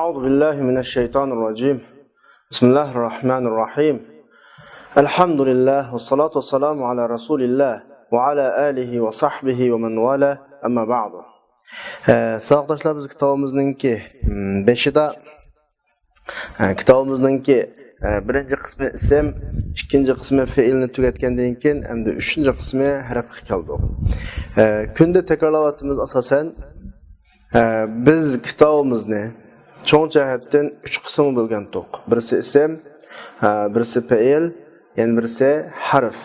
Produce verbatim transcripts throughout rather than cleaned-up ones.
أعوذ بالله من الشيطان الرجيم. بسم الله الرحمن الرحيم. الحمد لله والصلاة والسلام على رسول الله وعلى آله وصحبه ومن والاه، أما بعد. ئە، ساۋاقداشلار، بىز كىتابىمىزنىڭكى، م، بېشىدا، ئە، كىتابىمىزنىڭكى، ئە، بىرىنچى قىسمى ئىسىم، ئىككىنچى قىسمى پېئىلنى تۈگەتكەندىن كېيىن، ئەمدى ئۈچىنچى قىسمى ھەرپكە كەلدۇق. ئە، كۈندە تەكرارلاۋاتىمىز ئاساسەن. ئە، بىز كىتابىمىزنى چوڭ جەھەتتىن ئۈچ قىسىمغا بۆلگەنتۇق. بىرسى ئىسىم، ئە، بىرسى پېئىل، يەنە بىرسى ھەرپ.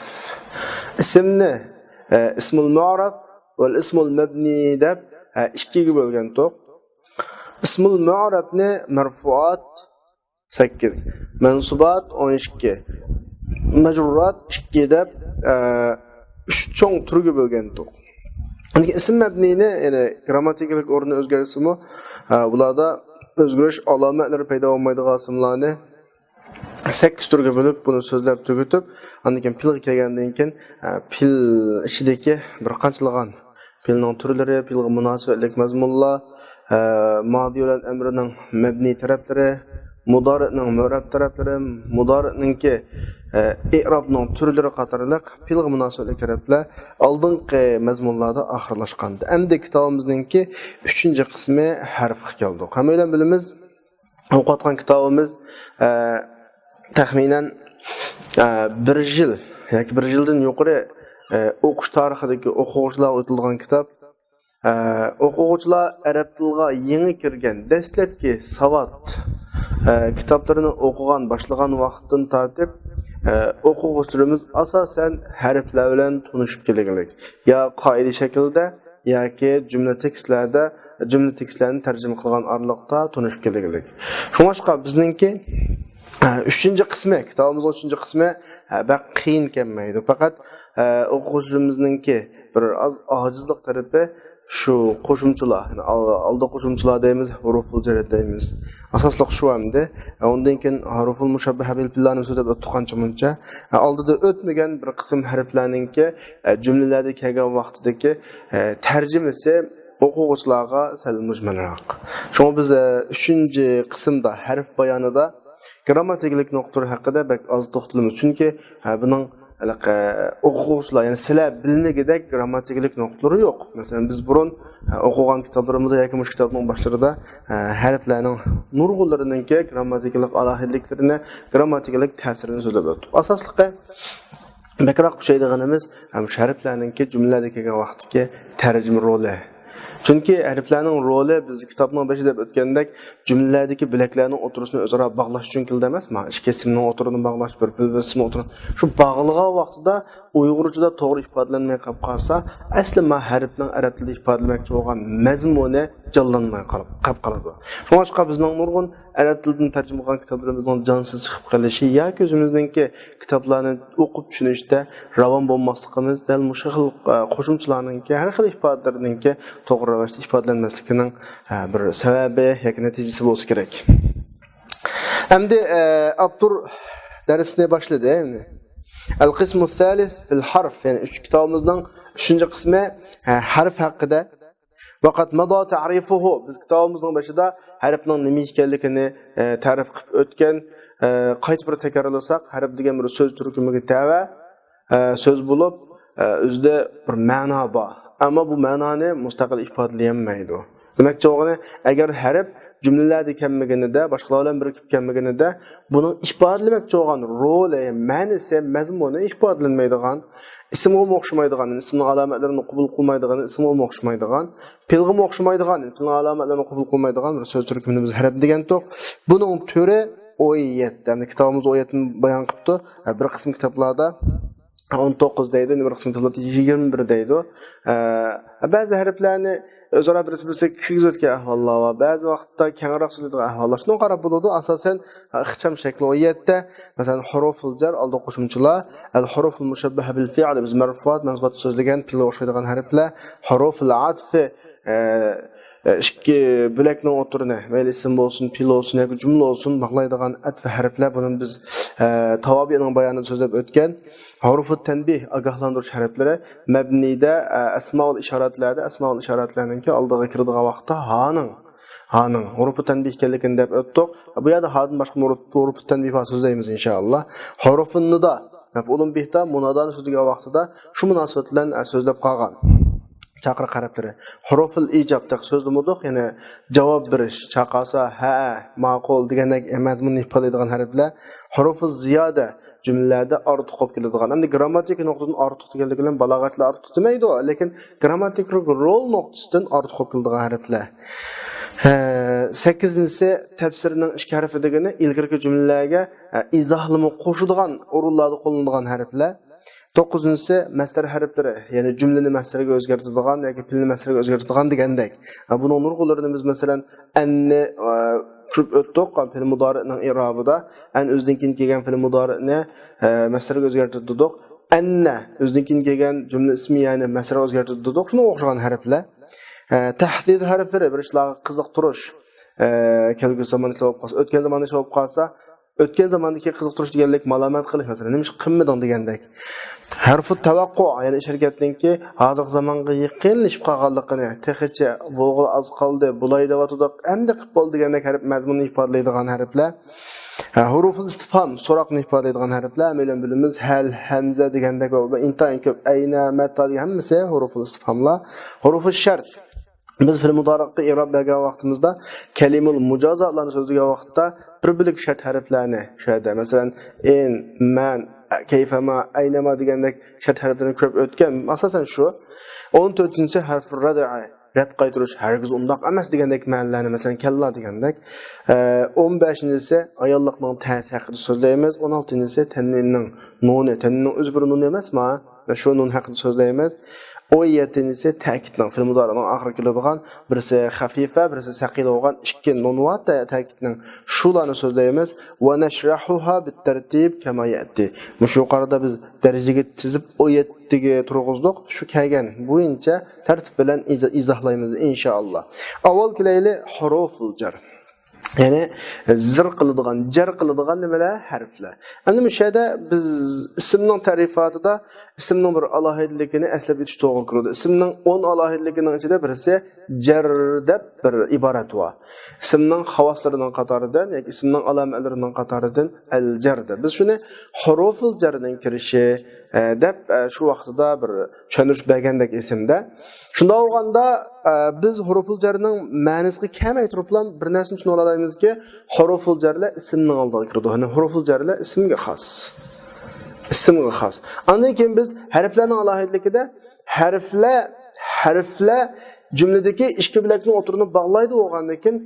ئىسىمنى، ئە، ئىسمۇل مۇئرەب ۋە ئىسمۇل مەبنى دەپ، ئە، ئىككىگە بۆلگەنتۇق. ئىسمۇل مۇئرەبنى مەرفۇئات سەككىز، مەنسۇبات ئون ئىككى، مەجرۇرات ئىككى دەپ، ئە، ئۈچ چوڭ تۈرگە بۆلگەنتۇق. لېكىن ئىسىم مەبنىنى، يەنى گىرامماتىكىلىق ئورنى ئۆزگەرسىمۇ، ئە، بۇلاردا ئۆزگىرىش ئالامەتلىرى پەيدا بولمايدىغان ئىسىملارنى سەككىز تۈرگە بۆلۈپ، بۇنى سۆزلەپ تۈگىتىپ، ئاندىن كېيىن پېئىلغا كەلگەندىن كېيىن، ئە، پېئىل ئىچىدىكى بىر قانچىلىغان پېئىلنىڭ تۈرلىرى، پېئىلغا مۇناسىۋەتلىك مەزمۇنلار، ئە، مادى بىلەن ئەمرىنىڭ مەبنىي تەرەپلىرى، مۇدارىئنىڭ مۇئرەب تەرەپلىرى، مۇدارىئنىڭكى، ئە، ئېئرابنىڭ تۈرلىرى قاتارلىق پېئىلغا مۇناسىۋەتلىك تەرەپلەر ئالدىنقى مەزمۇنلاردا ئاخىرلاشقان. ئەمدى كىتابىمىزنىڭكى ئۈچىنچى قىسمى ھەرپكە كەلدۇق. ھەممەيلەن بىلىمىز، ئوقۇۋاتقان كىتابىمىز، ئە، تەخمىنەن، ئە، بىر يىل ياكى بىر يىلدىن يۇقىرى، ئە، ئوقۇش تارىخىدىكى ئوقۇغۇچىلارغا ئۆتۈلىدىغان كىتاب. ئە، ئوقۇغۇچىلار ئەرەب تىلىغا يېڭى كىرگەن دەسلەپكى ساۋات، ئە، كىتابلىرىنى ئوقۇغان، باشلىغان ۋاقىتتىن تارتىپ، ئە، ئوقۇغۇچىلىرىمىز ئاساسەن ھەرپلەر بىلەن تونۇشۇپ كېلىگلىك. يا قائىدە شەكلىدە، ياكى جۈملە تېكىستلەردە، جۈملە تېكىستلەرنى تەرجىمە قىلغان ئارىلىقتا تونۇشۇپ كېلىگلىك. شۇڭلاشقا بىزنىڭكى، ئە، ئۈچىنچى قىسمى، كىتابىمىزنىڭ ئۈچىنچى قىسمى، ئە، بەك قىيىن كەلمەيدۇ. پەقەت، ئە، ئوقۇغۇچىلىرىمىزنىڭكى بىر ئاز ئاجىزلىق تەرىپى شۇ قوشۇمچىلار، يەنى ئال-، ئالدى قوشۇمچىلار دەيمىز، ھۇرۇفۇل جەر دەيمىز. ئاساسلىق شۇ ئەمدى. ئە، ئۇندىن كېيىن ھۇرۇفۇل مۇشەببەھە بىل پېئىللارنى سۆزلەپ ئۆتتۇق قانچە مۇنچە. ئە، ئالدىدا ئۆتمىگەن بىر قىسىم ھەرپلەرنىڭكى، ئە، جۈملىلەردە كەلگەن ۋاقتىدىكى، ئە، تەرجىمىسى ئوقۇغۇچىلارغا سەل مۇجمەلراق. شۇڭا بىز، ئە، ئۈچىنچى قىسىمدا ھەرپ بايانىدا گىرامماتىكىلىق نۇقتىلىرى ھەققىدە بەك ئاز توختىلىمىز. چۈنكى، ئە، بۇنىڭ ھېلىقى ئوقۇغۇچىلار، يەنى سىلەر بىلمىگۈدەك گىرامماتىكىلىق نۇقتىلىرى يوق. مەسىلەن، بىز بۇرۇن، ئە، ئوقۇغان كىتابلىرىمىزدا ياكى مۇشۇ كىتابنىڭ باشلىرىدا، ئە، ھەرپلەرنىڭ نۇرغۇنلىرىنىڭكى گىرامماتىكىلىق ئالاھىدىلىكلىرىنى، گىرامماتىكىلىق تەسىرىنى سۆزلەپ ئۆتتۇق. ئاساسلىقى بەكرەك كۈچەيدىغىنىمىز، ھەم شۇ ھەرپلەرنىڭكى جۈملىلەردە كەلگەن ۋاقىتتىكى تەرجىمە رولى. چۈنكى ھەرپلەرنىڭ رولى، بىز كىتابنىڭ بېشىدا دەپ ئۆتكەندەك، جۈملىلەردىكى بۆلەكلەرنىڭ ئوتتۇرىسىنى ئۆزئارا باغلاش ئۈچۈن كېلىدۇ ئەمەسمۇ؟ ئىككى ئىسىمنىڭ ئوتتۇرىنى باغلاش، بىر بىر ئىسىمنىڭ ئوتتۇرىنى. شۇ باغلىغان ۋاقتىدا ئۇيغۇرچىدا توغرا ئىپادىلەنمەي قاپ قالسا، ئەسلى ما ھەرپنىڭ ئەرەب تىلىدا ئىپادىلىمەكچى بولغان مەزمۇنى جانلانماي قالىپ، قاپ قالىدۇ. شۇڭلاشقا بىزنىڭ نۇرغۇن ئەرەب تىلىدىن تەرجىمە قىلغان كىتابلىرىمىزنىڭ جانسىز چىقىپ قېلىشى ياكى ئۆزىمىزنىڭكى كىتابلارنى ئوقۇپ چۈشىنىشتە راۋان بولماسلىقىمىز دەل مۇشۇ خىل، ئە، قوشۇمچىلارنىڭكى، ھەر خىل ئىپادىلەرنىڭكى توغرا راۋاشتا ئىپادىلەنمەسلىكىنىڭ، ئە، بىر سەۋەبى ياكى نەتىجىسى بولسا كېرەك. ئەمدى، ئە، ئاپتور دەرسنى باشلىدى. ئەمدى القسم الثالث في الحرف، يەنى ئۈچ، كىتابىمىزنىڭ ئۈچىنچى قىسمى، ئە، ھەرپ ھەققىدە. وقد مضى تعريفه، بىز كىتابىمىزنىڭ بېشىدا ھەرپنىڭ نېمە ئىكەنلىكىنى، ئە، تەرىپ قىلىپ ئۆتكەن. ئە، قايتا بىر تەكرارلىساق، ھەرپ دېگەن بىر سۆز تۈركۈمىگە تەۋە، ئە، سۆز بولۇپ، ئە، ئۆزىدە بىر مەنا بار. ئەمما بۇ مەنانى مۇستەقىل ئىپادىلىيەلمەيدۇ. دېمەكچى بولغىنى، ئەگەر ھەرپ جۈملىلەردە كەلمىگىنىدە، باشقىلار بىلەن بىرىكىپ كەلمىگىنىدە، بۇنىڭ ئىپادىلىمەكچى بولغان رولى، مەنىسى، مەزمۇنى ئىپادىلەنمەيدىغان، ئىسىمغىمۇ ئوخشىمايدىغان، ئىسىمنىڭ ئالامەتلىرىنى قوبۇل قىلمايدىغان، ئىسىمغىمۇ ئوخشىمايدىغان، پېئىلغىمۇ ئوخشىمايدىغان، پېئىلنىڭ ئالامەتلىرىنى قوبۇل قىلمايدىغان بىر سۆز تۈركۈمىنى بىز ھەرپ دېگەنتۇق. بۇنىڭ تۈرى ئون يەتتە، يەنى كىتابىمىزدا ئون يەتتىنى بايان قىپتۇ. ھە، بىر قىسىم كىتابلاردا ئون توققۇز دەيدۇ، يەنە بىر قىسىم كىتابلاردا يىگىرمە بىر دەيدۇ. ھە، بەزى ھەرپلەرنى ئۆزئارا بىرسى-بىرسىگە كىرگۈزۈۋەتكەن ئەھۋاللار بار. بەزى ۋاقىتتا كەڭرەك سۆزلەيدىغان ئەھۋاللار. شۇنىڭغا قاراپ بولىدۇ. ئاساسەن، ئىخچام شەكلى ئون يەتتە. مەسىلەن، ھۇرۇفۇل جەر، ئالدى قوشۇمچىلار. ئەل ھۇرۇفۇل مۇشەببەھە بىل فىئل، بىز مەرفۇئات، مەنسۇبات سۆزلىگەن پېئىلگە ئوخشايدىغان ھەرپلەر. ھۇرۇفۇل ئەتفى، ئە، ئە، ئىككى بۆلەكنىڭ ئوتتۇرىنى، مەيلى ئىسىم بولسۇن، پېئىل بولسۇن ياكى جۈملە بولسۇن، باغلايدىغان ئەتفى ھەرپلەر. بۇنى بىز، ئە، تاۋابىئنىڭ بايانىدا سۆزلەپ ئۆتكەن. ھۇرۇفۇت تەنبىھ، ئاگاھلاندۇرۇش ھەرپلىرى. مەبنىدە، ئە، ئەسمائۇل ئىشارەتلەردە، ئەسمائۇل ئىشارەتلەرنىڭكى ئالدىغا كىرىدىغان ۋاقىتتا ھانىڭ، ھانىڭ ھۇرۇپى تەنبىھ ئىكەنلىكىنى دەپ ئۆتتۇق. بۇ يەردە ھادىن باشقا ھۇرۇپ، ھۇرۇپى تەنبىھ بار سۆزلەيمىز، ئىنشائاللا. ھۇرۇپى نىدا، مەپئۇلۇن بىھدا، مۇنادانى سۆزلىگەن ۋاقتىدا شۇ مۇناسىۋەت بىلەن سۆزلەپ قالغان. چاقىرىق ھەرپلىرى. ھۇرۇفۇل ئىجاب دەپ سۆزلىمىدۇق، يەنى جاۋاب بېرىش، چاقالسا، ھە، ماقۇل دېگەندەك مەزمۇننى ئىپادىلەيدىغان ھەرپلەر. ھۇرۇفۇ زىيادە، جۈملىلەردە ئارتۇق بولۇپ كېلىدىغان. ئەمدى گرامماتىكا نۇقتىدىن ئارتۇق دېگەنلىكى بىلەن بالاغەتلەر ئارتۇق دېمەيدۇ، لېكىن گرامماتىكىلىق رول نۇقتىسىدىن ئارتۇق بولۇپ كېلىدىغان ھەرپلەر. ھە، سەككىزىنچىسى تەپسىرنىڭ ئىككى ھەرپى دېگىنى ئىلگىرىكى جۈملىلەرگە، ھە، ئىزاھلىما قوشىدىغان ئورۇنلاردا قوللىنىدىغان ھەرپلەر. توققۇزىنچىسى مەسدەر ھەرپلىرى، يەنى جۈملىنى مەسدەرگە ئۆزگەرتىدىغان ياكى پېئىلنى مەسدەرگە ئۆزگەرتىدىغان دېگەندەك. ھە، بۇنىڭ نۇرغۇنلىرىنى بىز، مەسىلەن، ئەننى، ئە، كۆرۈپ ئۆتتۇق، پېئىل مۇدارىئنىڭ ئىرابىدا. ئەن ئۆزىدىن كېيىن كەلگەن پېئىل مۇدارىئنى، ئە، مەسدەرگە ئۆزگەرتىدۇق. ئەننە ئۆزىدىن كېيىن كەلگەن جۈملە ئىسمى، يەنى مەسدەرگە ئۆزگەرتىدۇق. شۇنىڭغا ئوخشىغان ھەرپلەر. ئە، تەھدىد ھەرپلىرى، بىر ئىشلارغا قىزىقتۇرۇش. ئە، كەلگۈسى زامان ئىشلەپ قالسا، ئۆتكەن زامان ئىشلەپ قالسا، ئۆتكەن زاماندىكى قىزىقتۇرۇش دېگەنلىك مالامەت قىلىش، مەسىلەن، نېمە ئىش قىلمىدىڭ دېگەندەك. ھەرفۇ تەۋەققۇ، يەنى ئىش ھەرىكەتنىڭكى ھازىرقى زامانغا يېقىنلىشىپ قالغانلىقىنى، تېخىچە بولغىلى ئاز قالدى، بولاي دەۋاتىدۇق، ئەمدى قىپ بول دېگەندەك ھەرپ مەزمۇننى ئىپادىلەيدىغان ھەرپلەر. ھە، ھۇرۇفۇل ئىستىفھام، سوراقنى ئىپادىلەيدىغان ھەرپلەر، مەيلەن بىلىمىز، ھەل، ھەمزە دېگەندەك ۋە ئىنتايىن كۆپ، ئەينە، مەتا دېگەن ھەممىسى ھۇرۇفۇل ئىستىفھاملار. ھۇرۇفۇل شەرت، بىز پېئىل مۇدارىئقا ئىراب بەرگەن ۋاقتىمىزدا كەلىمۇل مۇجازاتلارنى سۆزلىگەن ۋاقىتتا بىر بۆلەك شەرت ھەرپلەرنى، شۇ يەردە، مەسىلەن، ئىن، مەن، كەيفەما، ئەينەما دېگەندەك شەرت ھەرپلەرنى كۆرۈپ ئۆتكەن. ئاساسەن شۇ. ئون تۆتىنچىسى ھەرفۇ رەدئى، رەت قايتۇرۇش، ھەرگىز ئۇنداق ئەمەس دېگەندەك مەنىلەرنى، مەسىلەن، كەللا دېگەندەك. ئە، ئون بەشىنچىسى ئاياللىقنىڭ تەسى ھەققىدە سۆزلەيمىز. ئون ئالتىنچىسى تەنۋىننىڭ نۇنى، تەنۋىننىڭ ئۆزى بىر نۇن ئەمەسما؟ شۇ نۇن ھەققىدە سۆزلەيمىز. ئون يەتتىنچىسى تەكىتنىڭ، پېئىل مۇدارىئنىڭ ئاخىرىغا كېلىدىغان، بىرسى خەفىفە، بىرسى سەقىلە بولغان ئىككى نۇن بار تە-، تەكىتنىڭ. شۇلارنى سۆزلەيمىز. ۋە نەشرەھۇھا بىتتەرتىب كەما يەتى. مۇشۇ يۇقىرىدا بىز دەرىجىگە تىزىپ ئون يەتتىگە تۇرغۇزدۇق. شۇ كەلگەن بويىچە تەرتىپ بىلەن ئىزا-، ئىزاھلايمىز، ئىنشائاللا. ئاۋۋال كېلەيلى، ھۇرۇفۇل جەر. يەنى زىر قىلىدىغان، جەر قىلىدىغان نېمىلەر؟ ھەرپلەر. ئەمدى مۇشۇ يەردە بىز ئىسىمنىڭ تەرىپاتىدا ئىسىمنىڭ بىر ئالاھىدىلىكىنى ئەسلەپ ئۆتۈش توغرا كېلىدۇ. ئىسىمنىڭ ئون ئالاھىدىلىكىنىڭ ئىچىدە بىرسى جەر دەپ بىر ئىبارەت بار. ئىسىمنىڭ خاۋاسلىرىنىڭ قاتارىدىن ياكى ئىسىمنىڭ ئالامەتلىرىنىڭ قاتارىدىن ئەل جەر دەپ. بىز شۇنى ھۇرۇفۇل جەرنىڭ كىرىشى، ئە، دەپ، ئە، شۇ ۋاقتىدا بىر چۈشەندۈرۈش بەرگەندەك ئېسىمدە. شۇنداق بولغاندا، ئە، بىز ھۇرۇفۇل جەرنىڭ مەنىسىگە كەلمەي تۇرۇپلا بىر نەرسىنى چۈشىنىۋالالايمىزكى، ھۇرۇفۇل جەرلەر ئىسىمنىڭ ئالدىغا كىرىدۇ. يەنى ھۇرۇفۇل جەرلەر ئىسىمگە خاس. ئىسىمغا خاس. ئاندىن كېيىن بىز ھەرپلەرنىڭ ئالاھىدىلىكىدە ھەرپلەر، ھەرپلەر جۈملىدىكى ئىككى بۆلەكنىڭ ئوتتۇرىنى باغلايدۇ بولغاندىن كېيىن،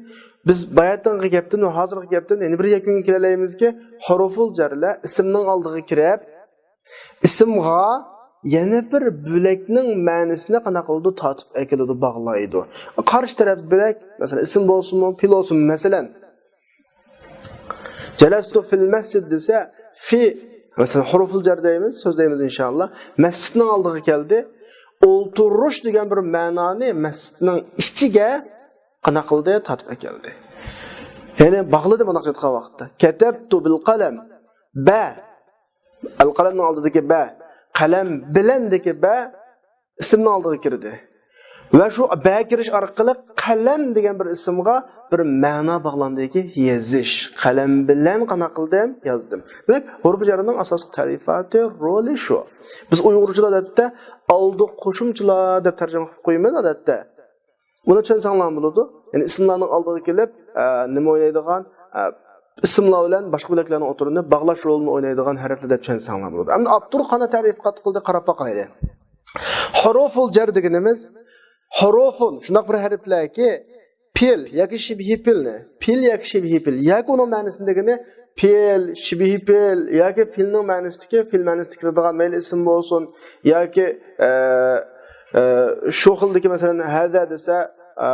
بىز باياتىنقى گەپتىن ۋە ھازىرقى گەپتىن يەنە بىر يەكۈنگە كېلەلەيمىزكى، ھۇرۇفۇل جەرلەر ئىسىمنىڭ ئالدىغا كىرىپ، ئىسىمغا يەنە بىر بۆلەكنىڭ مەنىسىنى قانداق قىلىدۇ؟ تارتىپ ئەكېلىدۇ، باغلايدۇ. قارشى تەرەپ بۆلەك، مەسىلەن، ئىسىم بولسۇنمۇ، پېئىل بولسۇنمۇ، مەسىلەن، جەلەستۇ فىل مەسجىد دېسە، في، مەسىلەن، ھۇرۇفۇل جەر دەيمىز، سۆزلەيمىز ئىنشائاللا. مەسچىتنىڭ ئالدىغا كەلدى. ئولتۇرۇش دېگەن بىر مەنانى مەسچىتنىڭ ئىچىگە قانداق قىلدى؟ تارتىپ ئەكەلدى. يەنى باغلىدى مۇنداق ئېيتقان ۋاقىتتا. كەتەبتۇ بىل قەلەم. بە. ئەل قەلەمنىڭ ئالدىدىكى بە. قەلەم بىلەندىكى بە. ئىسىمنىڭ ئالدىغا كىردى. ۋە شۇ بە كىرىش ئارقىلىق قەلەم دېگەن بىر ئىسىمغا بىر مەنا باغلاندىكى يېزىش. قەلەم بىلەن قانداق قىلدىم؟ يازدىم. دېمەك، ھۇرۇپى جەرنىڭ ئاساسلىق تەرىپاتى، رولى شۇ. بىز ئۇيغۇرچىدا ئادەتتە ئالدى قوشۇمچىلار دەپ تەرجىمە قىلىپ قويىمىز ئادەتتە. بۇنى چۈشەنسەڭلار بولىدۇ. يەنى ئىسىملارنىڭ ئالدىغا كېلىپ، ئە، نېمە ئوينايدىغان، ئە، ئىسىملار بىلەن باشقا بۆلەكلەرنىڭ ئوتتۇرىنى باغلاش رولىنى ئوينايدىغان ھەرپلەر دەپ چۈشەنسەڭلار بولىدۇ. ئەمدى ئاپتور قانداق تەرىپات قىلدى، قاراپ باقايلى. ھۇرۇفۇل جەر دېگىنىمىز، ھۇرۇفۇن، شۇنداق بىر ھەرپلەركى، پېئىل ياكى شىبھى پېئىلنى، پېئىل ياكى شىبھى پېئىل ياكى ئۇنىڭ مەنىسىدىكىنى پېئىل، شىبھى پېئىل ياكى پېئىلنىڭ مەنىسىدىكى، پېئىل مەنىسىدە كىرىدىغان، مەيلى ئىسىم بولسۇن ياكى، ئە، ئە، شۇ خىلدىكى، مەسىلەن، ھەزە دېسە، ئە،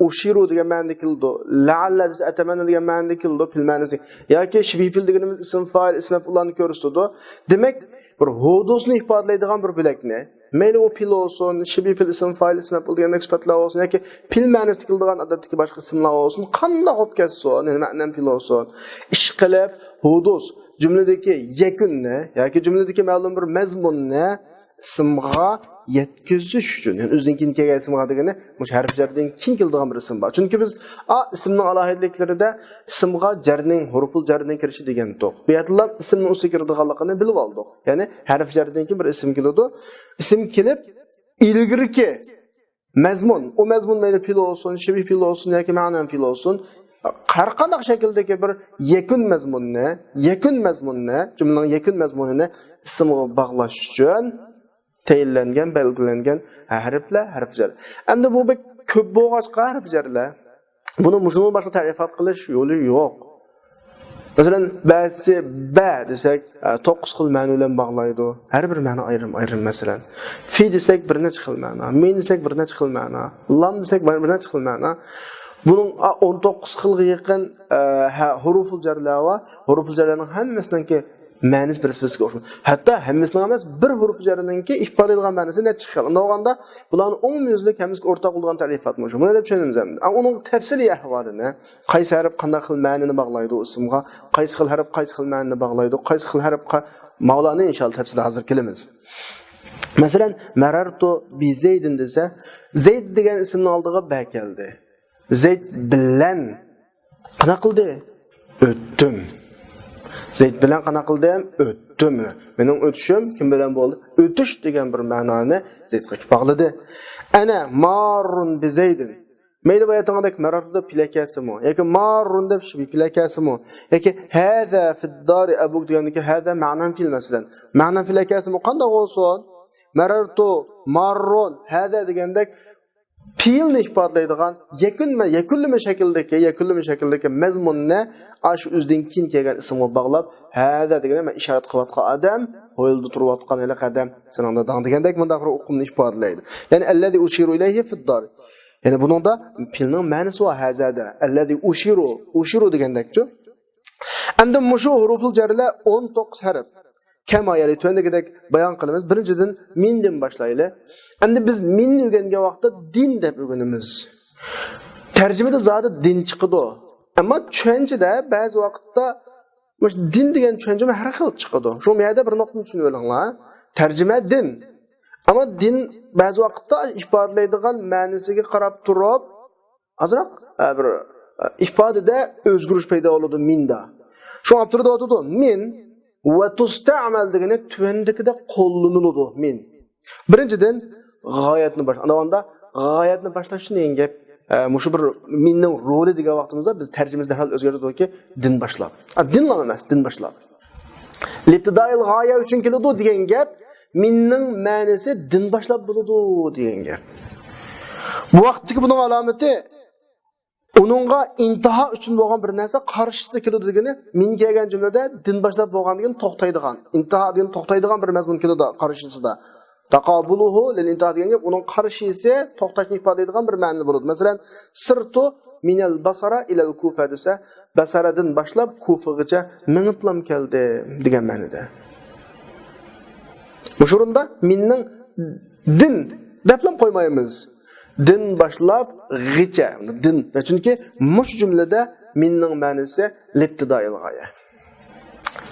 ئۇشىرۇ دېگەن مەنىدە كېلىدۇ. لەئەللە دېسە، ئەتەمەننا دېگەن مەنىدە كېلىدۇ، پېئىل مەنىسى. ياكى شىبھى پېئىل دېگىنىمىز ئىسىم فائىل، ئىسىم مەپئۇللارنى كۆرسىتىدۇ. دېمەك، بىر ھودۇسنى ئىپادىلەيدىغان بىر بۆلەكنى، مەيلى ئۇ پېئىل بولسۇن، شىبھى پېئىل، ئىسىم فائىل، ئىسم مەپئۇل دېگەندەك سۈپەتلەر بولسۇن ياكى پېئىل مەنىسىدە كېلىدىغان ئادەتتىكى باشقا ئىسىملار بولسۇن، قانداق بولۇپ كەتسۇن، يەنى مەنەن پېئىل بولسۇن، ئىشقىلىپ ھودۇس جۈملىدىكى يەكۈننى ياكى جۈملىدىكى مەلۇم بىر مەزمۇننى ئىسىمغا يەتكۈزۈش ئۈچۈن، يەنى ئۆزىدىن كېيىن كەلگەن ئىسىمغا دېگىنى مۇشۇ ھەرپ جەردىن كېيىن كېلىدىغان بىر ئىسىم بار. چۈنكى بىز ئا ئىسىمنىڭ ئالاھىدىلىكلىرىدە ئىسىمغا جەرنىڭ، ھۇرۇپۇل جەرنىڭ كىرىشى دېگەنتۇق. بۇ يەردىلا ئىسىمنىڭ ئۈستىگە كىرىدىغانلىقىنى بىلىپ ئالدۇق. يەنى ھەرپ جەردىن كېيىن بىر ئىسىم كېلىدۇ. ئىسىم كېلىپ، ئىلگىرىكى مەزمۇن، ئۇ مەزمۇن مەيلى پېئىل بولسۇن، شەبىھ پېئىل بولسۇن ياكى مەنان پېئىل بولسۇن، ھەر قانداق شەكىلدىكى بىر يەكۈن مەزمۇننى، يەكۈن مەزمۇننى، جۈملىنىڭ يەكۈن مەزمۇنىنى ئىسىمغا باغلاش ئۈچۈن تەيىنلەنگەن، بەلگىلەنگەن ھەرپلەر، ھەرپ جەر. ئەمدى بۇ بەك كۆپ بولغاچقا ھەرپ جەرلەر، بۇنى مۇشۇنىڭدىن باشقا تەرىپات قىلىش يولى يوق. مەسىلەن، بەزىسى بە دېسەك، ئە، توققۇز خىل مەنە بىلەن باغلايدۇ. ھەر بىر مەنە ئايرىم-ئايرىم، مەسىلەن. فى دېسەك بىر نەچچە خىل مەنە، مىن دېسەك بىر نەچچە خىل مەنە، لام دېسەك بىر نەچچە خىل مەنە. بۇنىڭ، ئا، ئون توققۇز خىلغا يېقىن، ئە، ھە، ھۇرۇفۇل جەرلەر بار. ھۇرۇفۇل جەرلەرنىڭ ھەممىسىنىڭكى مەنىسى بىر-بىرىگە ئوخشىمايدۇ. ھەتتا ھەممىسىنىڭ ئەمەس، بىر ھۇرۇپ جەرنىڭكى ئىپادىلەيدىغان مەنىسى نەچچە خىل. ئۇنداق بولغاندا، بۇلارنى ئومۇميۈزلۈك ھەممىسىگە ئورتاق بولىدىغان تەرىپاتمۇ شۇ. بۇنى دەپ چۈشىنىمىز ئەمدى. ئا، ئۇنىڭ تەپسىلىي ئەھۋالىنى، قايسى ھەرپ قانداق خىل مەنىنى باغلايدۇ ئىسىمغا، قايسى خىل ھەرپ قايسى خىل مەنىنى باغلايدۇ، قايسى خىل ھەرپ قا-، ماۋۇلارنى ئىنشاللا تەپسىلىي ھازىر كېلىمىز. مەسىلەن، مەرەرتۇ بى زەيدىن دېسە، زەيد دېگەن ئىسىمنىڭ ئالدىغا بە كەلدى. زەيد بىلەن قانداق قىلدى؟ ئۆتتۈم. زەيد بىلەن قانداق قىلدىم؟ ئۆتتۈم. مېنىڭ ئۆتۈشۈم كىم بىلەن بولدى؟ ئۆتۈش دېگەن بىر مەنانى زەيدقا باغلىدى. ئەنە ماررۇن بى زەيدىن. مەيلى باياتىڭدەك مەرەرتۇ دەپ پېلەكەسىمۇ ياكى ماررۇن دەپ شىبى پېلەكەسىمۇ ياكى ھەزە فىددارى ئەبۇك دېگەندىكى ھەزە مەنان پېئىل مەسىلەن. مەنان پېلەكەسىمۇ قانداق بولسۇن؟ مەرەرتۇ، ماررۇن، ھەزە دېگەندەك پېئىلنى ئىپادىلەيدىغان يەكۈنمە، يەكۈنلىمە شەكىلدىكى، يەكۈنلىمە شەكىلدىكى مەزمۇننى ئاشۇ ئۆزىدىن كېيىن كەلگەن ئىسىمغا باغلاپ، ھەزە دېگەن مەن ئىشارەت قىلىۋاتقان ئادەم، ھويلىدا تۇرۇۋاتقان ھېلىقى ئادەم، سېنىڭ داداڭ دېگەندەك مۇنداق بىر ئۇقۇمنى ئىپادىلەيدۇ. يەنى ئەللەزى ئۇشىرۇ ئىلەيھى فىددار. يەنى بۇنىڭدا پېئىلنىڭ مەنىسى بار ھەزەدە. ئەللەزى ئۇشىرۇ، ئۇشىرۇ دېگەندەكچۇ. ئەمدى مۇشۇ ھۇرۇپۇل جەرلەر ئون توققۇز ھەرپ. كەما يەنى تۆۋەندىكىدەك بايان قىلىمىز. بىرىنچىدىن، مىندىن باشلايلى. ئەمدى بىز مىننى ئۆگەنگەن ۋاقىتتا دىن دەپ ئۆگىنىمىز. تەرجىمىدە زادى دىن چىقىدۇ. ئەمما چۈشەنچىدە بەزى ۋاقىتتا مۇشۇ دىن دېگەن چۈشەنچىمۇ ھەر خىل چىقىدۇ. شۇ يەردە بىر نۇقتىنى چۈشىنىۋېلىڭلار. تەرجىمە دىن. ئەمما دىن بەزى ۋاقىتتا ئىپادىلەيدىغان مەنىسىگە قاراپ تۇرۇپ، ئازراق، ئە، بىر، ئە، ئىپادىدە ئۆزگىرىش پەيدا بولىدۇ مىندا. شۇڭا ئاپتور دەۋاتىدۇ، مىن ۋە تۇستەمەل دېگىنى تۆۋەندىكىدەك قوللىنىلىدۇ، مىن. بىرىنچىدىن، غايەتنى باش-، ئاندىغاندا غايەتنى باشلاشتىن كېيىن گەپ، ئە، مۇشۇ بىر مىننىڭ رولى دېگەن ۋاقتىمىزدا بىز تەرجىمىمىزنى دەرھال ئۆزگەرتىدۇكى، دىن باشلاپ. ئا، دىنلا ئەمەس، دىن باشلاپ. لىبتىدائىل غايە ئۈچۈن كېلىدۇ دېگەن گەپ، مىننىڭ مەنىسى دىن باشلاپ بولىدۇ دېگەن گەپ. بۇ ۋاقىتتىكى بۇنىڭ ئالامىتى، ئۇنىڭغا ئىنتىھا ئۈچۈن بولغان بىر نەرسە قارشىسىدا كېلىدۇ دېگىنى، مىن كەلگەن جۈملىدە دىن باشلاپ بولغاندىن كېيىن توختايدىغان، ئىنتىھا دېگەن توختايدىغان بىر مەزمۇن كېلىدۇ قارشىسىدا. تاقابۇلۇھۇ لىل ئىنتىھا دېگەن گەپ ئۇنىڭ قارشىسى، توختاشنى ئىپادىلەيدىغان بىر مەنىدە بولىدۇ. مەسىلەن، سىرتۇ مىنەل بەسرە ئىلەل كۇفە دېسە، بەسرەدىن باشلاپ كۇفىغىچە مېڭىپلام كەلدىم دېگەن مەنىدە. مۇشۇ ئورۇندا مىننىڭ دىن دەپلام قويمايمىز. دىن باشلاپ غىچە. دىن. چۈنكى مۇشۇ جۈملىدە مىننىڭ مەنىسى لىبتىدائىل غايە.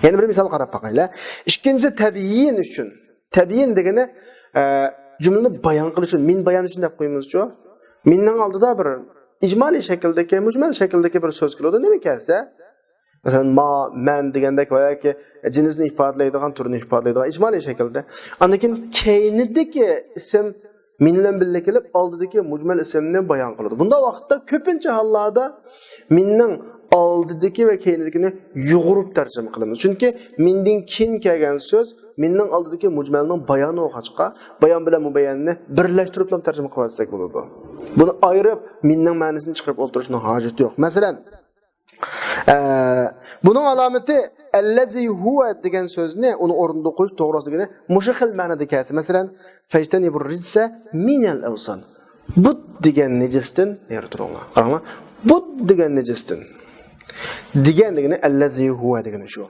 يەنە بىر مىسال قاراپ باقايلى. ئىككىنچىسى تەبيىن ئۈچۈن. تەبيىن دېگىنى، ئە، جۈملىنى بايان قىلىش ئۈچۈن، مىن بايان ئۈچۈن دەپ قويىمىزچۇ؟ مىننىڭ ئالدىدا بىر ئىجمالىي شەكىلدىكى، مۇجمەل شەكىلدىكى بىر سۆز كېلىدۇ. نېمە كەلسە؟ مەسىلەن، ما، مەن دېگەندەك ۋە ياكى جىنسنى ئىپادىلەيدىغان، تۈرنى ئىپادىلەيدىغان ئىجمالىي شەكىلدە. ئاندىن كېيىن كەينىدىكى ئىسىم مىن بىلەن بىللە كېلىپ، ئالدىدىكى مۇجمەل ئىسىمنى بايان قىلىدۇ. بۇنداق ۋاقىتتا كۆپىنچە ھاللاردا مىننىڭ ئالدىدىكى ۋە كەينىدىكىنى يۇغۇرۇپ تەرجىمە قىلىمىز. چۈنكى مىندىن كېيىن كەلگەن سۆز مىننىڭ ئالدىدىكى مۇجمەلنىڭ بايانى بولغاچقا، بايان بىلەن مۇبەييەننى بىرلەشتۈرۈپلا تەرجىمە قىلىۋەتسەك بولىدۇ. بۇنى ئايرىپ مىننىڭ مەنىسىنى چىقىرىپ ئولتۇرۇشنىڭ ھاجىتى يوق. مەسىلەن، ئە، بۇنىڭ ئالامىتى ئەللەزى ھۇۋە دېگەن سۆزنى ئۇنىڭ ئورنىدا قويۇش توغرىسىدىكىنى مۇشۇ خىل مەنىدە كەلسە، مەسىلەن، فەجتەنىبۇر رىجسە مىنەل ئەۋسان. بۇت دېگەن نىجىستىن نېرى تۇرۇڭلار. قاراڭلار. بۇت دېگەن نىجىستىن. دېگەن دېگىنى ئەللەزى ھۇۋە دېگىنى شۇ.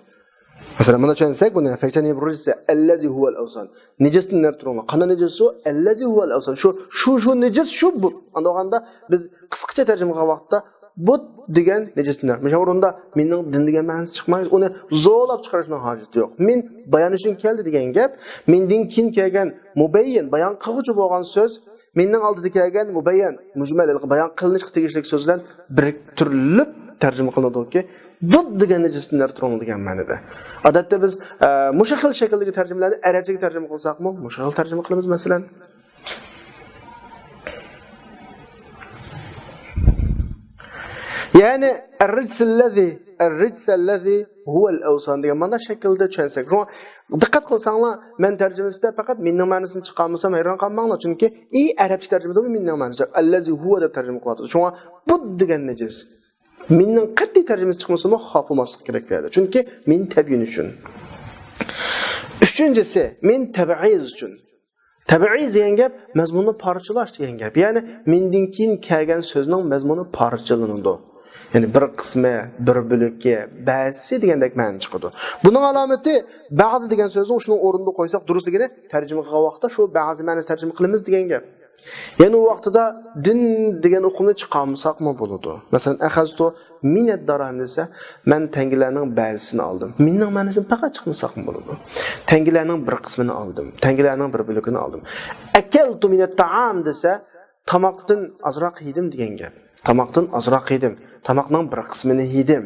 مەسىلەن، مانا چۈشەنسەك بۇنى، فەجتەنىبۇر رىجسە ئەللەزى ھۇۋەل ئەۋسان. نىجىستىن نېرى تۇرۇڭلار. قانداق نىجىس ئۇ؟ ئەللەزى ھۇۋەل ئەۋسان. شۇ، شۇ، شۇ نىجىس شۇ بۇت. ئاندىغاندا بىز قىسقىچە تەرجىمە قىلغان ۋاقىتتا بۇت دېگەن نەجىسلەر. مۇشۇ ئورۇندا مىننىڭ دىن دېگەن مەنىسى چىقمايدۇ. ئۇنى زورلاپ چىقىرىشنىڭ ھاجىتى يوق. مىن بايان ئۈچۈن كەلدى دېگەن گەپ. مىندىن كېيىن كەلگەن مۇبەييەن، بايان قىلغۇچى بولغان سۆز، مىننىڭ ئالدىدا كەلگەن مۇبەييەن، مۇجمەل، ھېلىقى بايان قىلىنىشقا تېگىشلىك سۆز بىلەن بىرىكتۈرۈلۈپ تەرجىمە قىلىنىدۇكى، بۇت دېگەن نەجىسلەر تۇرۇڭ دېگەن مەنىدە. ئادەتتە بىز، ئە، مۇشۇ خىل شەكىلدىكى تەرجىمىلەرنى ئەرەبچىگە تەرجىمە قىلساقمۇ، مۇشۇ خىل تەرجىمە قىلىمىز، مەسىلەن. يەنى، الرجس الذي، الرجس الذي هو الأوثان دېگەن مانا شەكىلدە چۈشەنسەك. شۇڭا دىققەت قىلساڭلار، مەن تەرجىمىسىدە پەقەت مىننىڭ مەنىسىنى چىقارمىسام، ھەيران قالماڭلار. چۈنكى ئى ئەرەبچە تەرجىمىدىمۇ مىننىڭ مەنىسى يوق. الذي هو دەپ تەرجىمە قىلىۋاتىدۇ. شۇڭا بۇت دېگەن نەجىس. مىننىڭ قەتئىي تەرجىمىسى چىقمىسىمۇ، خاپا بولماسلىق كېرەك بۇ يەردە. چۈنكى مىن تەبىيىن ئۈچۈن. ئۈچىنچىسى، مىن تەبئىز ئۈچۈن. تەبئىز دېگەن گەپ مەزمۇننى پارچىلاش دېگەن گەپ. يەنى مىندىن كېيىن كەلگەن سۆزنىڭ مەزمۇنى پارچىلىنىدۇ. يەنى بىر قىسمى، بىر بۆلىكى، بەزىسى دېگەندەك مەنە چىقىدۇ. بۇنىڭ ئالامىتى بەزى دېگەن سۆزنى شۇنىڭ ئورنىدا قويساق دۇرۇس دېگىنى، تەرجىمە قىلغان ۋاقىتتا شۇ بەزى مەنىسى تەرجىمە قىلىمىز دېگەن گەپ. يەنى ئۇ ۋاقتىدا دىن دېگەن ئۇقۇمنى چىقارمىساقمۇ بولىدۇ. مەسىلەن، ئەخەزتۇ مىنەد داراھىم دېسە، مەن تەڭگىلەرنىڭ بەزىسىنى ئالدىم. مىننىڭ مەنىسىنى پەقەت چىقمىساقمۇ بولىدۇ. تەڭگىلەرنىڭ بىر قىسمىنى ئالدىم. تەڭگىلەرنىڭ بىر بۆلىكىنى ئالدىم. ئەكەلتۇ مىنەت تائام دېسە، تاماقتىن ئازراق يېدىم دېگەن گەپ. تاماقتىن ئازراق يېدىم. تاماقنىڭ بىر قىسمىنى يېدىم.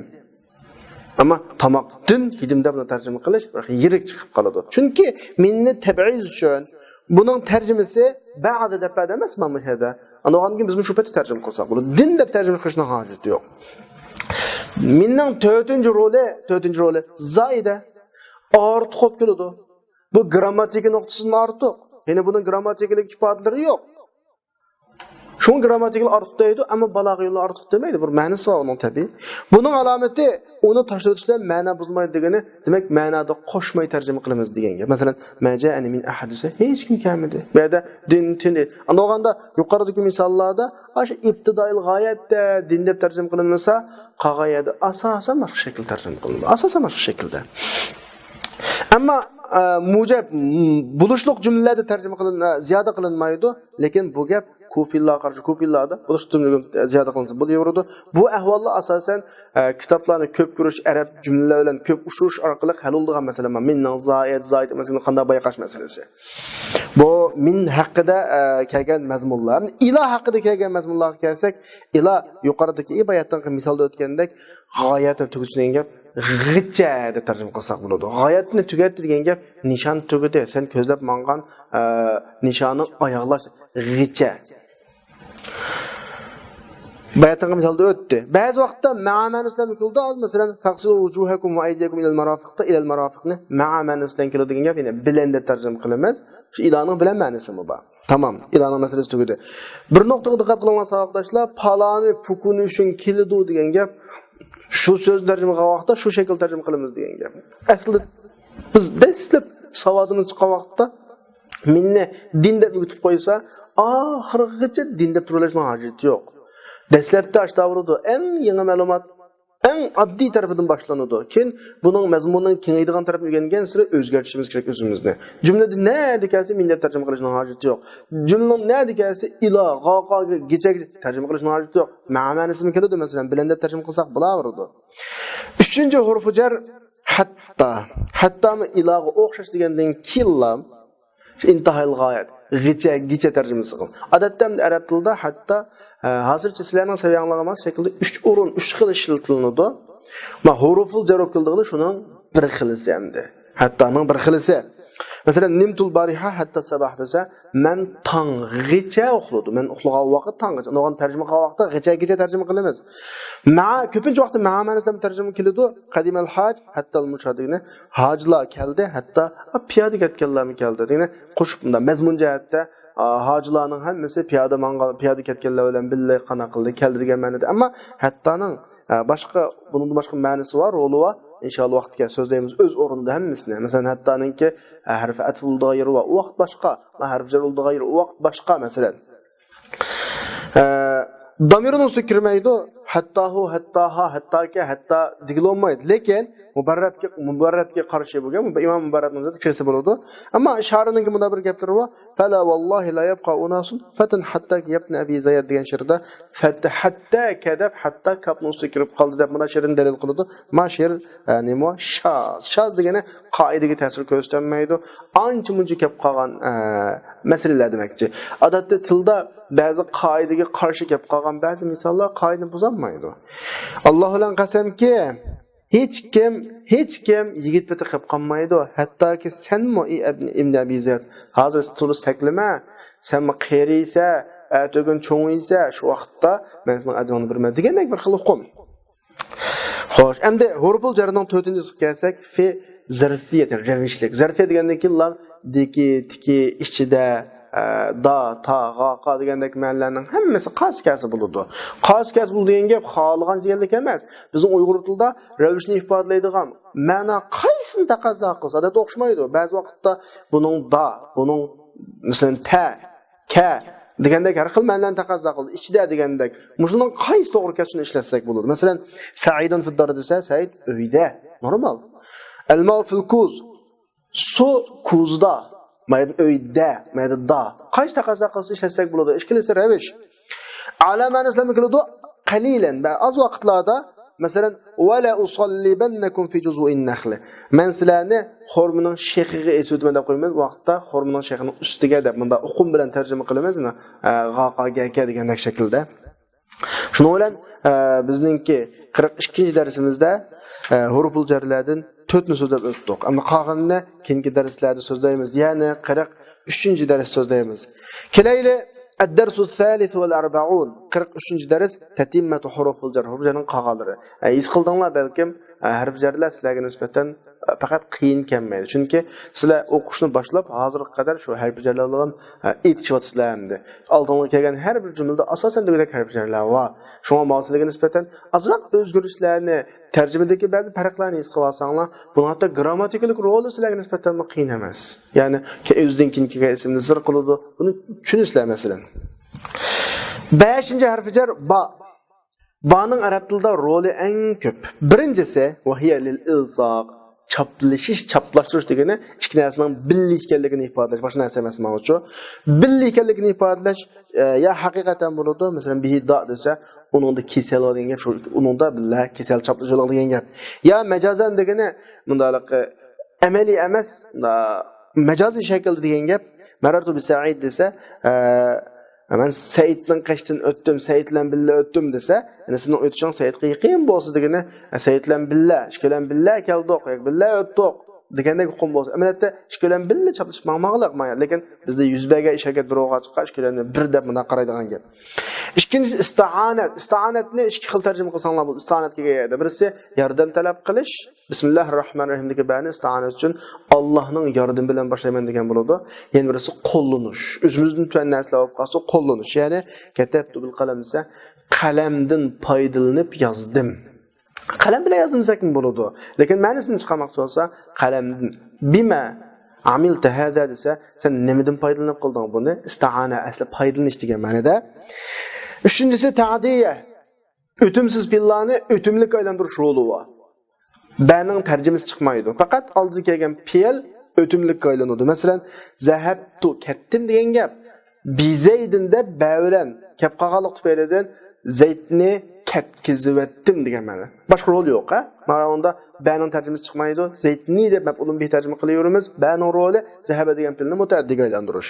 ئەمما تاماقتىن يېدىم دەپ بۇنى تەرجىمە قىلىش بىر يىرىك چىقىپ قالىدۇ. چۈنكى مىننى تەبئىز ئۈچۈن بۇنىڭ تەرجىمىسى بەزى دەپ بەردى ئەمەس، مانا مۇشۇ يەردە. ئاندىن كېيىن بىز مۇشۇ پېتى تەرجىمە قىلساق بولىدۇ. دىن دەپ تەرجىمە قىلىشنىڭ ھاجىتى يوق. مىننىڭ تۆتىنچى رولى، تۆتىنچى رولى زائىدە. ئارتۇق بولۇپ كېلىدۇ. بۇ گرامماتىكا نۇقتىسىدىن ئارتۇق. يەنى بۇنىڭ گرامماتىكىلىق ئىپادىلىرى يوق. شۇڭا گرامماتىكىلار ئارتۇق دەيدۇ، ئەمما بالاغىيلار ئارتۇق دېمەيدۇ، بىر مەنىسى بار ئۇنىڭ تەبىئىي. بۇنىڭ ئالامىتى ئۇنى تاشلىۋېتىش بىلەن مەنە بۇزمايدۇ دېگىنى، دېمەك، مەنادا قوشماي تەرجىمە قىلىمىز دېگەن گەپ. مەسىلەن، ما جاءنى من أحد دېسە، ھېچكىم كەلمىدى. بۇ يەردە دىن، تىن، ئاندىن بولغاندا يۇقىرىدىكى مىساللاردا ئاشۇ ئىبتىدائىل غايەتتە دىن دەپ تەرجىمە قىلىنمىسا، قالغان يەردە ئاساسەن باشقا شەكىلدە تەرجىمە قىلىنىدۇ. ئاساسەن باشقا شەكىلدە. ئەمما، ئە، مۇجەب، م، بولۇشلۇق جۈملىلەردە تەرجىمە قىلىن-، ئە، زىيادە قىلىنمايدۇ. لېكىن بۇ گەپ كۇفىلارغا قارشى، كۇفىلاردا بولۇشلۇق جۈملىلەر زىيادە قىلىنسا بولۇۋېرىدۇ. بۇ ئەھۋاللار ئاساسەن، ئە، كىتابلارنى كۆپ كۆرۈش، ئەرەب جۈملىلەر بىلەن كۆپ ئۇچرىشىش ئارقىلىق ھەل بولىدىغان مەسىلە. مىننىڭ زائىد، زائىد ئەمەسلىكىنى قانداق بايقاش مەسىلىسى. بۇ مىن ھەققىدە، ئە، كەلگەن مەزمۇنلار. ئىلا ھەققىدە كەلگەن مەزمۇنلارغا كەلسەك، ئىلا يۇقىرىدىكى ئىبارەتتىن مىسالدا ئۆتكەندەك، غايەتنى تۈگىتىش دېگەن گەپ غىچە دەپ تەرجىمە قىلساق بولىدۇ. غايەتنى تۈگەتتى دېگەن گەپ نىشان تۈگىدى. سەن كۆزلەپ ماڭغان، ئە، نىشانىڭ ئاياغلاش غىچە. باياتىنقى مىسالدا ئۆتتى. بەزى ۋاقىتتا مەئا مەنىسى بىلەن كېلىدۇ. مەسىلەن، فاغسىلۇ ۋۇجۇھەكۇم ۋە ئەيدىيەكۇم ئىلەل مارافىقتا، ئىلەل مارافىقنى مەئا مەنىسى بىلەن كېلىدۇ دېگەن گەپ، يەنى بىلەن دەپ تەرجىمە قىلىمىز. شۇ ئىلانىڭ بىلەن مەنىسىمۇ بار. تامام، ئىلانىڭ مەسىلىسى تۈگىدى. بىر نۇقتىغا دىققەت قىلىڭلار، ساۋاقداشلار، پالانى پۇكۇنى ئۈچۈن كېلىدۇ دېگەن گەپ، شۇ سۆزنى تەرجىمە قىلغان ۋاقىتتا شۇ شەكىلدە تەرجىمە قىلىمىز دېگەن گەپ. ئەسلىدە بىز دەسلەپ ساۋادىمىز چىققان ۋاقىتتا مىننى دىن دەپ ئۆگىتىپ قويسا، ئاخىرغىچە دىن دەپ تۇرۇۋېلىشنىڭ ھاجىتى يوق. دەسلەپتە ئاشتا بولىدۇ، ئەڭ يېڭى مەلۇمات، ئەڭ ئاددىي تەرىپىدىن باشلىنىدۇ. كېيىن بۇنىڭ مەزمۇنىنىڭ كېڭەيدىغان تەرىپىنى ئۆگەنگەنسېرى ئۆزگەرتىشىمىز كېرەك ئۆزىمىزنى. جۈملىدە نەدە كەلسە مىن دەپ تەرجىمە قىلىشنىڭ ھاجىتى يوق. جۈملىنىڭ نەدە كەلسە ئىلا، غاقا، گىچەگە تەرجىمە قىلىشنىڭ ھاجىتى يوق. مەئا مەنىسىمۇ كېلىدۇ، مەسىلەن، بىلەن دەپ تەرجىمە قىلساق بولاۋېرىدۇ. ئۈچىنچى ھۇرۇفۇ جەر ھەتتا. ھەتتامۇ ئىلاغا ئوخشاش دېگەندىن كېيىنلا شۇ ئىنتىھايىل غايەت، غىچە، گىچە تەرجىمىسى قىلغان. ئادەتتە ئەمدى ئەرەب تىلىدا ھەتتا، ئە، ھازىرچە سىلەرنىڭ سەۋىيەڭلارغا ماس شەكىلدە ئۈچ ئورۇن، ئۈچ خىل ئىشلىتىلىنىدۇ. ما ھۇرۇفۇل جەر بولۇپ كېلىدىغىنى شۇنىڭ بىر خىلىسى ئەمدى. ھەتتانىڭ بىر خىلىسى. مەسىلەن، نىمتۇل بارىھا ھەتتا ساباھ دېسە، مەن تاڭغىچە ئۇخلىدىم. مەن ئۇخلىغان ۋاقىت تاڭغىچە. ئۇنىڭغا تەرجىمە قىلغان ۋاقىتتا غىچە، گىچە تەرجىمە قىلىمىز. مەئا، كۆپىنچە ۋاقىتتا مەئا مەنىسىدە تەرجىمە كېلىدۇ. قەدىمەل ھاج ھەتتال مۇشا دېگىنى ھاجىلار كەلدى، ھەتتا پىيادە كەتكەنلەرمۇ كەلدى دېگىنى قوشۇپ مۇنداق مەزمۇن جەھەتتە، ئا، ھاجىلارنىڭ ھەممىسى پىيادە ماڭغان، پىيادە كەتكەنلەر بىلەن بىللە قانداق قىلدى، كەلدى دېگەن مەنىدە. ئەمما ھەتتانىڭ، ئا، باشقا، بۇنىڭدىن باشقا مەنىسى بار، رولى بار. ئىنشائاللا ۋاقتى كەلسە سۆزلەيمىز ئۆز ئورنىدا ھەممىسىنى. مەسىلەن، ھەتتانىڭكى، ئا، ھەرف ئەتف بولىدىغان يېرى بار، ئۇ ۋاقىت باشقا. ھەرف جەر بولىدىغان يېرى، ئۇ ۋاقىت باشقا، مەسىلەن. ئە، دامىرنىڭ ئۈستىگە كىرمەيدۇ. ھەتتاھۇ، ھەتتاھا، ھەتتاكە، ھەتتا دېگىلى بولمايدۇ. لېكىن مۇبەررەتكە، مۇبەررەتكە قارشى بولغان ئىمام مۇبەررەتنىڭ زادى كىرسە بولىدۇ. ئەمما ئىشارىنىڭكى مۇنداق بىر گەپلىرى بار. فلا والله لا يبقى أناس فتى حتى يا ابن أبي زياد دېگەن شېئىردا فەت-، ھەتتاكە دەپ، ھەتتا كاپنىڭ ئۈستىگە كىرىپ قالدى دەپ مۇنداق شېئىرنى دەلىل قىلىدۇ. ما شېئىر، يەنى مۇ شاز. شاز دېگىنى قائىدىگە تەسىر كۆرسىتەلمەيدۇ. ئانچە مۇنچە كەپ قالغان، ئە، مەسىلىلەر دېمەكچى. ئادەتتە تىلدا بەزى قائىدىگە قارشى كەپ قالغان بەزى مىساللار قائىدىنى بۇزالمايدۇ. ئاللا بىلەن قەسەمكى، ھېچكىم، ھېچكىم يىگىت پېتى قىلىپ قالمايدۇ. ھەتتاكى سەنمۇ، ئى ئىبن، ئىبن ئەبى زىياد، ھازىر تۇرۇپ سەكلىمە، سەنمۇ قېرىيسە، ئەتىگۈن چوڭىيسە، شۇ ۋاقىتتا مەن سېنىڭ ئەجرىڭنى بېرىمەن دېگەندەك بىر خىل ئۇقۇم. خوش، ئەمدى ھۇرۇپۇل جەرنىڭ تۆتىنچىسىگە كەلسەك، فى زەرفىيەت، رەۋىشلىك. زەرفىيەت دېگەندىن كېيىن لام، دىكى، تىكى، ئىچىدە، ئە، دا، تا، غا، قا دېگەندەك مەنىلەرنىڭ ھەممىسى قايسى كەلسە بولىدۇ. قايسى كەلسە بولىدۇ دېگەن گەپ خالىغان دېگەنلىك ئەمەس. بىزنىڭ ئۇيغۇر تىلىدا رەۋىشنى ئىپادىلەيدىغان مەنا قايسىنى تەقەززا قىلسا، ئادەتتە ئوخشىمايدۇ. بەزى ۋاقىتتا بۇنىڭ دا، بۇنىڭ، مەسىلەن، تە، كە دېگەندەك ھەر خىل مەنىلەرنى تەقەززا قىلىدۇ. ئىچىدە دېگەندەك. مۇشۇنىڭ قايسى توغرا كەلسە شۇنى ئىشلەتسەك بولىدۇ. مەسىلەن، سەئىدۇن فىددار دېسە، سەئىد ئۆيدە. نورمال. ئەلماء فىل كۇز. سۇ كۇزدا. مايدا ئۆيدە، مايدا دا. قايسى تەقەززا قىلسا ئىشلەتسەك بولىدۇ. ئىككىلىسى رەۋىش. ئەلا مەنىسى بىلەن كېلىدۇ. قەلىلەن. ئاز ۋاقىتلاردا مەسىلەن، ۋەلە ئۇسەللىبەننەكۇم فى جۇزۇئىن نەخلى. مەن سىلەرنى خورمىنىڭ شېخىغا ئېسىۋېتىمەن دەپ قويىمەن، ۋاقىتتا خورمىنىڭ شېخىنىڭ ئۈستىگە دەپ مۇنداق ئۇقۇم بىلەن تەرجىمە قىلىمىز، ئە، غا، قا، گە، كە دېگەندەك شەكىلدە. شۇنىڭ بىلەن، ئە، بىزنىڭكى قىرىق ئىككىنچى دەرسىمىزدە، ئە، ھۇرۇپۇل جەرلەردىن تۆتنى سۆزلەپ ئۆتتۇق. ئەمما قالغىنىنى كېيىنكى دەرسلەردە سۆزلەيمىز. يەنى قىرىق ئۈچىنچى دەرس سۆزلەيمىز. كېلەيلى، الدرس الثالث والأربعون، قىرىق ئۈچىنچى دەرس، تەتىممەتۇ ھۇرۇفۇل جەر، ھۇرۇپ جەرنىڭ قالغانلىرى. ئە، ھېس قىلدىڭلار بەلكىم، ئە، ھەرپ جەرلەر سىلەرگە نىسبەتەن، ئە، پەقەت قىيىن كەلمەيدۇ. چۈنكى سىلەر ئوقۇشنى باشلاپ، ھازىرغا قەدەر شۇ ھەرپ جەرلەر بىلەن، ئە، ئېيتىشىۋاتىسىلەر ئەمدى. ئالدىڭلارغا كەلگەن ھەر بىر جۈملىدە ئاساسەن دېگۈدەك ھەرپ جەرلەر بار. شۇڭا ماۋۇ سىلەرگە نىسبەتەن ئازراق ئۆزگىرىشلەرنى، تەرجىمىدىكى بەزى پەرقلەرنى ھېس قىلىۋالساڭلار، بۇنىڭ ھەتتا گرامماتىكىلىق رولى سىلەرگە نىسبەتەنمۇ قىيىن ئەمەس. يەنى كە-، ئۆزىدىن كېيىنكى ئىسىمنى زىر قىلىدۇ. بۇنى چۈشىنىسىلەر، مەسىلەن. بەشىنچى ھەرپى جەر با. بانىڭ ئەرەب تىلىدا رولى ئەڭ كۆپ. بىرىنچىسى، ۋەھىيە لىل ئىلساق. چاپلىشىش، چاپلاشتۇرۇش دېگىنى ئىككى نەرسىنىڭ بىللە ئىكەنلىكىنى ئىپادىلەش. باشقا نەرسە ئەمەس ماڭغۇچۇ. بىللە ئىكەنلىكىنى ئىپادىلەش، ئە، يا ھەقىقەتەن بولىدۇ، مەسىلەن، بىھى دا دېسە، ئۇنىڭدا كېسەل بار دېگەن گەپ، شۇ، ئۇنىڭدا بىللە كېسەل چاپلىشىدۇ دېگەن گەپ. يا مەجازەن دېگىنى مۇنداقلىقى ئەمەلىي ئەمەس، ئا، مەجازىي شەكىلدە دېگەن گەپ. مەرەرتۇ بى سەئىد دېسە، ئە، مەن سەئىدنىڭ قېشىدىن ئۆتتۈم، سەئىد بىلەن بىللە ئۆتتۈم دېسە، يەنى سېنىڭ ئۆتۈشۈڭ سەئىدقا يېقىن بولسا دېگىنى، ئە، سەئىد بىلەن بىللە، ئىككى بىلەن بىللە كەلدۇق ياكى بىللە ئۆتتۇق دېگەندەك ئۇقۇم بولسا. ئەمەلىيەتتە ئىككى بىلەن بىللە چاپلىشىپ ماڭماغلىق، مانا، لېكىن بىزدە يۈز بەرگەن ئىش ھەرىكەت بىر بولغاچقا، ئىككىلەننى بىر دەپ مۇنداق قارايدىغان گەپ. ئىككىنچىسى ئىستائانەت. ئىستائانەتنى ئىككى خىل تەرجىمە قىلساڭلار بولىدۇ. ئىستائانەت كەلگەن يەردە بىرسى ياردەم تەلەپ قىلىش، بىسمىللاھىر راھمانىر راھىمدىكى بەنى ئىستائانەت ئۈچۈن ئاللاھنىڭ ياردىمى بىلەن باشلايمەن دېگەن بولىدۇ. يەنە بىرسى قوللىنىش. ئۆزىمىزدىن تۆۋەن نەرسىلەر بولۇپ قالسا قوللىنىش. يەنى كەتەبتۇ بىل قەلەم دېسە، قەلەمدىن پايدىلىنىپ يازدىم. قەلەم بىلەن يازمىساكمۇ بولىدۇ. لېكىن مەنىسىنى چىقارماقچى بولسا، قەلەمدىن. بىمە ئامىلتە ھەزا دېسە، سەن نېمىدىن پايدىلىنىپ قىلدىڭ بۇنى؟ ئىستائانە ئەسلى پايدىلىنىش دېگەن مەنىدە. ئۈچىنچىسى تەئدىيە. ئۆتۈمسىز پېئىللارنى ئۆتۈملۈككە ئايلاندۇرۇش رولى بار. بەنىڭ تەرجىمىسى چىقمايدۇ. پەقەت ئالدىدا كەلگەن پېئىل ئۆتۈملۈككە ئايلىنىدۇ. مەسىلەن، زەھەبتۇ، كەتتىم دېگەن گەپ. بىزەيدىن دەپ بە بىلەن كەپ قالغانلىق تۈپەيلىدىن زەيدنى كەتكۈزۈۋەتتىم دېگەن مەنە. باشقا رول يوق، ھە؟ مانا ئۇندا بەنىڭ تەرجىمىسى چىقمايدۇ. زەيدنى دەپ مەپئۇلۇن بىھ تەرجىمە قىلىۋېرىمىز. بەنىڭ رولى زەھەبە دېگەن پېئىلنى مۇتەئەددىگە ئايلاندۇرۇش.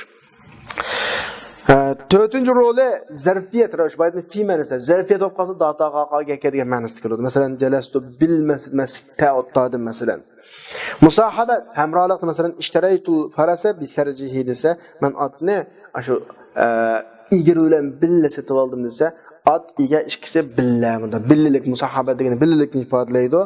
ھە، تۆتىنچى رولى زەرفىيەت رەۋىشى. بايىدىن فى مەنىسى. زەرفىيەت بولۇپ قالسا، داتا، غاقا، گەكە دېگەن مەنىسى كېلىدۇ. مەسىلەن، جەلەستۇ بىل مەسجىد، مەسجىدتە ئولتۇردۇم، مەسىلەن. مۇساھەبەت، ھەمراھلىق، مەسىلەن، ئىشتەرەيتۇل فەرەسە بىسەرجىھى دېسە، مەن ئاتنى ئاشۇ، ئە، ئېگىرى بىلەن بىللە سېتىۋالدىم دېسە، ئات، ئىگە ئىككىسى بىللە، مۇنداق بىللىلىك، مۇساھەبەت دېگىنى بىللىلىكنى ئىپادىلەيدۇ.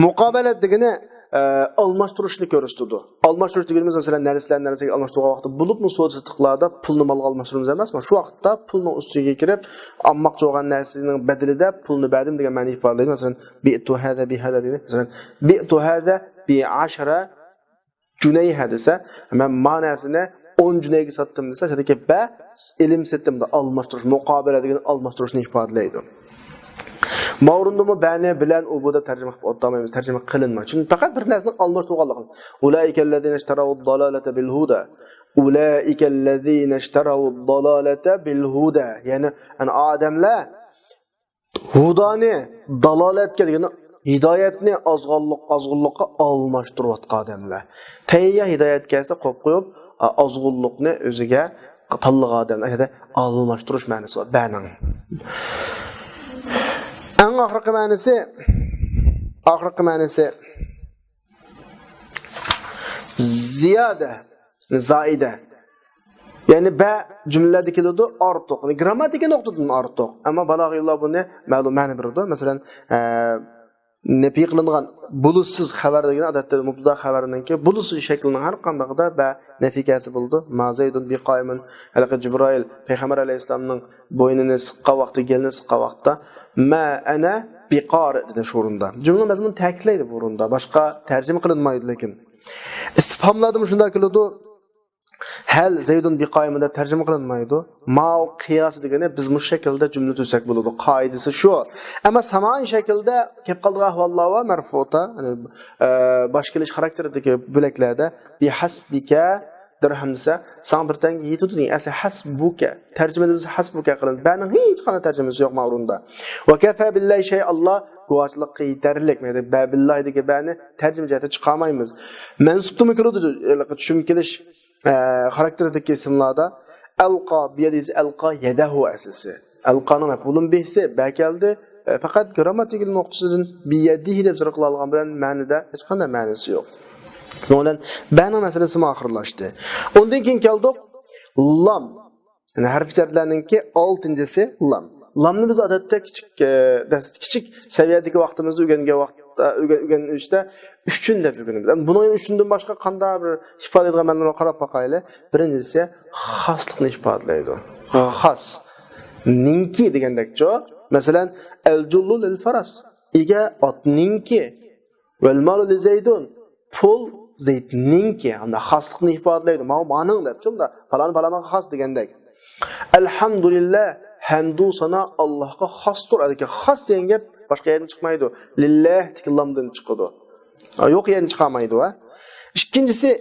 مۇقابەلەت دېگىنى، ئە، ئالماشتۇرۇشنى كۆرسىتىدۇ. ئالماشتۇرۇش دېگىنىمىز، مەسىلەن، نەرسىلەرنى نەرسىگە ئالماشتۇرغان ۋاقىتتا، بولۇپمۇ سودا-سېتىقلاردا پۇلنى مالغا ئالماشتۇرىمىز ئەمەسمۇ؟ شۇ ۋاقىتتا پۇلنىڭ ئۈستىگە كىرىپ، ئالماقچى بولغان نەرسىنىڭ بەدىلىدە پۇلنى بەردىم دېگەن مەنىنى ئىپادىلەيدۇ. مەسىلەن، بىئتۇ ھەزە بىھەزە دېگىنى، مەسىلەن، بىئتۇ ھەزە بىئەشرە جۇنەيھە دېسە، مەن ما نەرسىنى ئون جۇنەيگە ساتتىم دېسە، شۇدىكى بە ئېلىم سېتىمدا ئالماشتۇرۇش، مۇقابىلە دېگەن ئالماشتۇرۇشنى ئىپادىلەيدۇ. ماۋرۇندىمۇ بەنى بىلەن ئۇ بۇ دەپ تەرجىمە قىلىپ ئولتۇرمايمىز. تەرجىمە قىلىنمايدۇ. چۈنكى پەقەت بىر نەرسىنىڭ ئالماشتۇرۇلغانلىقىنى. ئۇلائىكەللەزىنە ئىشتەرەۋۇد دالالەتە بىل ھۇدە. ئۇلائىكەللەزىنە ئىشتەرەۋۇد دالالەتە بىل ھۇدە. يەنى، يەنى ئادەملەر ھۇدانى دالالەتكە، دېگەن ھىدايەتنى ئازغۇنلۇق، ئازغۇنلۇققا ئالماشتۇرۇۋاتقان ئادەملەر. تەييار ھىدايەت كەلسە قويۇپ قويۇپ، ئازغۇنلۇقنى ئۆزىگە تاللىغان ئادەملەر. ئەگەردە ئالماشتۇرۇش مەنىسى بار بەنىڭ. ئەڭ ئاخىرقى مەنىسى، ئاخىرقى مەنىسى زىيادە، زائىدە. يەنى بە جۈملىلەردە كېلىدۇ، ئارتۇق. يەنى گرامماتىكا نۇقتىدىن ئارتۇق. ئەمما بالاغىيلار بۇنى مەلۇم مەنە بېرىدۇ. مەسىلەن، ئە، نەپى قىلىنغان بولۇشسىز خەۋەر دېگەن ئادەتتە مۇبتەدا خەۋەرنىڭكى بولۇشسىز شەكلىنىڭ ھەر قاندىقىدا بە نەپى كەلسە بولىدۇ. ما زەيدۇن بىقائىمۇن. ھېلىقى جىبرائىل پەيغەمبەر ئەلەيھىسسالامنىڭ بوينىنى سىققان ۋاقتى، گېلىنى سىققان ۋاقىتتا، ما ئەنە بىقارىئ دېدى شۇ ئورۇندا. جۈملە مەزمۇنىنى تەكىتلەيدۇ بۇ ئورۇندا. باشقا تەرجىمە قىلىنمايدۇ لېكىن. ئىستىفھاملاردىمۇ شۇنداق كېلىدۇ. ھەل زەيدۇن بىقائىمۇن دەپ تەرجىمە قىلىنمايدۇ. ماۋۇ قىياسى دېگىنى بىز مۇشۇ شەكىلدە جۈملە تۈزسەك بولىدۇ. قائىدىسى شۇ. ئەمما سامائىي شەكىلدە كېلىپ قالىدىغان ئەھۋاللار بار، مەرفۇئتا. يەنى، ئە، باش كېلىش خاراكتېرىدىكى بۆلەكلەردە بىھەسبىكە دىرھەم دېسە، ساڭا بىر تەڭگە يېتىدۇ دېگەن. ئەسلى ھەسبۇكە. تەرجىمە دېسە ھەسبۇكە قىلىنىدۇ. بەنىڭ ھېچقانداق تەرجىمىسى يوق ماۋۇ ئورۇندا. ۋە كەفە بىللاھى شەيئاللا، گۇۋاھچىلىققا يېتەرلىك. يەنى بە بىللاھىدىكى بەنى تەرجىمە جەھەتتە چىقارمايمىز. مەنسۇبتىمۇ كېلىدۇ، چۈشۈم كېلىش ئە، خاراكتېرىدىكى ئىسىملاردا ئەلقا، بىيەدىھى دېسە ئەلقا يەدەھۇ ئەسلىسى. ئەلقانىڭ مەپئۇلۇن بىھىسى بە كەلدى. ئە، پەقەت گرامماتىكىل نۇقتىسىدىن بىيەدىھى دەپ زىر قىلالغان بىلەن مەنىدە ھېچقانداق مەنىسى يوق. شۇنىڭ بىلەن بەنىڭ مەسىلىسىمۇ ئاخىرلاشتى. ئۇندىن كېيىن كەلدۇق لام. يەنى ھەرپ جەرلەرنىڭكى ئالتىنچىسى لام. لامنى بىز ئادەتتە كىچىك، ئە، دەرس، كىچىك سەۋىيەدىكى ۋاقتىمىزدا ئۆگەنگەن ۋاقىتتا، ئۆگە-، ئۆگەنىشتە ئۈچۈن دەپ ئۆگىنىمىز. ئەمما بۇنىڭ يەنە ئۈچۈندىن باشقا قانداق بىر ئىپادىلەيدىغان مەنىلەرگە قاراپ باقايلى. بىرىنچىسى خاسلىقنى ئىپادىلەيدۇ. خاس. نىڭكى دېگەندەكچۇ. مەسىلەن، ئەل جۇللۇ لىل فەرەس. ئىگە ئاتنىڭكى. ۋەل مالۇ لىزەيدۇن. پۇل زەيدنىڭكى. ھەمدە خاسلىقنى ئىپادىلەيدۇ. ماۋۇ مانىڭ دەپچۇ، مۇندا پالان پالانغا خاس دېگەندەك. ئەلھەمدۇلىللا، ھەمدۇ سانا ئاللاھقا خاستۇر. ئەلكى خاس دېگەن گەپ باشقا يەردىن چىقمايدۇ. لىللاھتىكى لامدىن چىقىدۇ. ھە، يوق يەردىن چىقالمايدۇ، ھە. ئىككىنچىسى،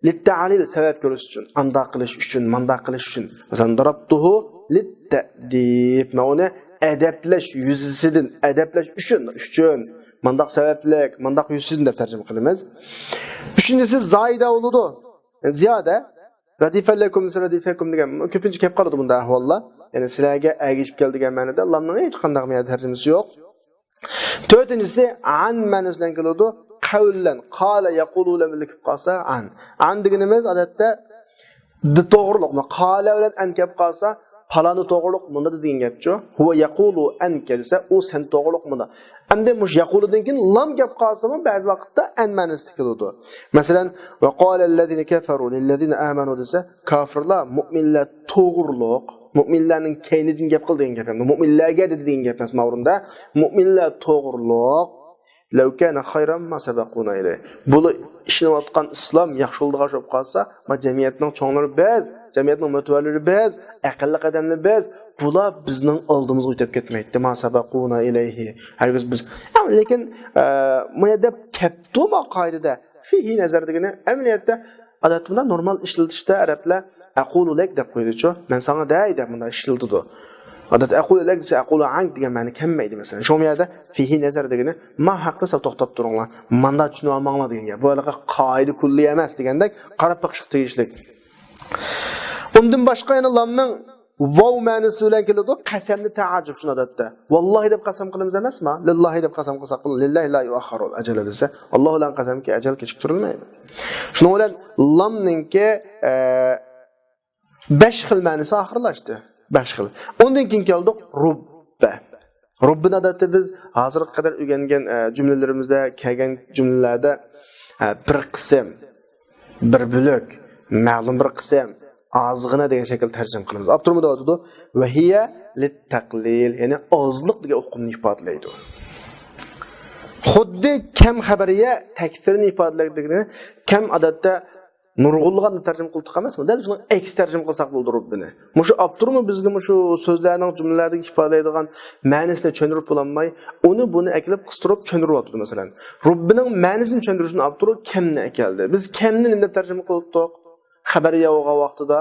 لىتتەئلىل، سەۋەب كۆرسىتىش ئۈچۈن، ئانداق قىلىش ئۈچۈن، مانداق قىلىش ئۈچۈن. مەسىلەن، دەرەبتۇھۇ لىتتەئدىب. مەن ئۇنى ئەدەپلەش يۈزىسىدىن، ئەدەپلەش ئۈچۈن، ئۈچۈن. مانداق سەۋەبلىك، مانداق يۈزىسىدىن دەپ تەرجىمە قىلىمىز. ئۈچىنچىسى زايىدە بولىدۇ. زىيادە. رەدىفە لەكۇم، رەدىفەكۇم دېگەن كۆپىنچە كېلىپ قالىدۇ بۇنداق ئەھۋاللار. يەنى سىلەرگە ئەگىشىپ كەل دېگەن مەنىدە لامنىڭ ھېچقانداق بىر يەردە تەرجىمىسى يوق. تۆتىنچىسى ئەن مەنىسى بىلەن كېلىدۇ. قەۋلەن، قالە يەقۇلۇ بىلەن بىللە كېلىپ قالسا ئەن. ئەن دېگىنىمىز ئادەتتە د-، توغرۇلۇقمۇ؟ قالە بىلەن ئەن كەپ قالسا، پالانى توغرۇلۇق مۇندا دېگەن گەپچۇ. ھۇۋە يەقۇلۇ ئەنكە دېسە، ئۇ سەن توغرۇلۇق مۇندا. ئەمدى مۇشۇ يەقۇلۇدىن كېيىن لام كەپ قالسىمۇ، بەزى ۋاقىتتا ئەن مەنىسىدە كېلىدۇ. مەسىلەن، ۋە قالەللەزىنە كەفەرۇ لىللەزىنە ئامەنۇ دېسە، كافىرلار مۇئمىنلەر توغرۇلۇق، مۇئمىنلەرنىڭ كەينىدىن گەپ قىل دېگەن گەپ. ئەمدى مۇئمىنلەرگە دېدى دېگەن گەپ ئەمەس ماۋۇ ئورۇندا. مۇئمىنلەر توغرۇلۇق. لەۋ كانە خەيرەن ما سەبەقۇنا ئىلەيھ. بۇلار ئىشىنىۋاتقان ئىسلام ياخشى يولدا قارشى بولۇپ قالسا، ما جەمئىيەتنىڭ چوڭلىرى بىز، جەمئىيەتنىڭ مۆتىۋەرلىرى بىز، ئەقىللىق ئادەملەر بىز، بۇلار بىزنىڭ ئالدىمىزغا ئۆتۈپ كەتمەيتتى. ما سەبەقۇنا ئىلەيھى. ھەرگىز بىز، يا، لېكىن، ئە، ما يەردە كەپتۇ ما قائىدىدە. فىھى نەزەر دېگىنى ئەمەلىيەتتە ئادەتتە بۇنداق نورمال ئىشلىتىشتە ئەرەبلەر ئەقۇلۇ لەك دەپ قويىدۇچۇ. مەن ساڭا دەي دەپ مۇنداق ئىشلىتىدۇ. ئادەتتە ئەقۇلۇ لەك دېسە ئەقۇلۇ ئەنك دېگەن مەنە كەلمەيدۇ مەسىلەن. شۇ يەردە فىھى نەزەر دېگىنى ما ھەقتە سەل توختاپ تۇرۇڭلار. ماندا چۈشىنىۋالماڭلار دېگەن گەپ. بۇ ھېلىقى قائىدە كۇللى ئەمەس دېگەندەك قاراپ بېقىشقا تېگىشلىك. ئۇندىن باشقا يەنە لامنىڭ ۋاۋ مەنىسى بىلەن كېلىدۇ، قەسەمنى تەئەججۈب شۇنى ئادەتتە. ۋاللاھى دەپ قەسەم قىلىمىز ئەمەسما؟ لىللاھى دەپ قەسەم قىلساق بولىدۇ. لىللاھى لا يۇئەخخەرۇل ئەجەلە دېسە، ئاللاھ بىلەن قەسەمكى ئەجەل كېچىكتۈرۈلمەيدۇ. شۇنىڭ بىلەن لامنىڭكى، ئە، بەش خىل مەنىسى ئاخىرلاشتى. بەش خىل. ئۇندىن كېيىن كەلدۇق رۇببە. رۇببىنى ئادەتتە بىز ھازىرغا قەدەر ئۆگەنگەن، ئە، جۈملىلىرىمىزدە، كەلگەن جۈملىلەردە، ئە، بىر قىسىم، بىر بۆلەك، مەلۇم بىر قىسىم، ئازغىنە دېگەن شەكىلدە تەرجىمە قىلىمىز. ئاپتورمۇ دەۋاتىدۇ، ۋە ھىيە لىتتەقلىل، يەنى ئازلىق دېگەن ئۇقۇمنى ئىپادىلەيدۇ. خۇددى كەم خەبەرىيە تەكسىرنى ئىپادىلەيدىغىنى، كەم ئادەتتە نۇرغۇنلىغان دەپ تەرجىمە قىلدۇق ئەمەسمۇ؟ دەل شۇنىڭ ئەكسى تەرجىمە قىلساق بولىدۇ رۇببىنى. مۇشۇ ئاپتورمۇ بىزگە مۇشۇ سۆزلەرنىڭ، جۈملىلەردىكى ئىپادىلەيدىغان مەنىسىنى چۈشەندۈرۈپ بولالماي، ئۇنى بۇنى ئەكېلىپ قىستۇرۇپ چۈشەندۈرۈۋاتىدۇ. مەسىلەن، رۇببىنىڭ مەنىسىنى چۈشەندۈرۈش ئۈچۈن ئاپتورۇ كەمنى ئەكەلدى. بىز كەمنى نېمە دەپ تەرجىمە قىلدۇق؟ خەبەرىيە بولغان ۋاقتىدا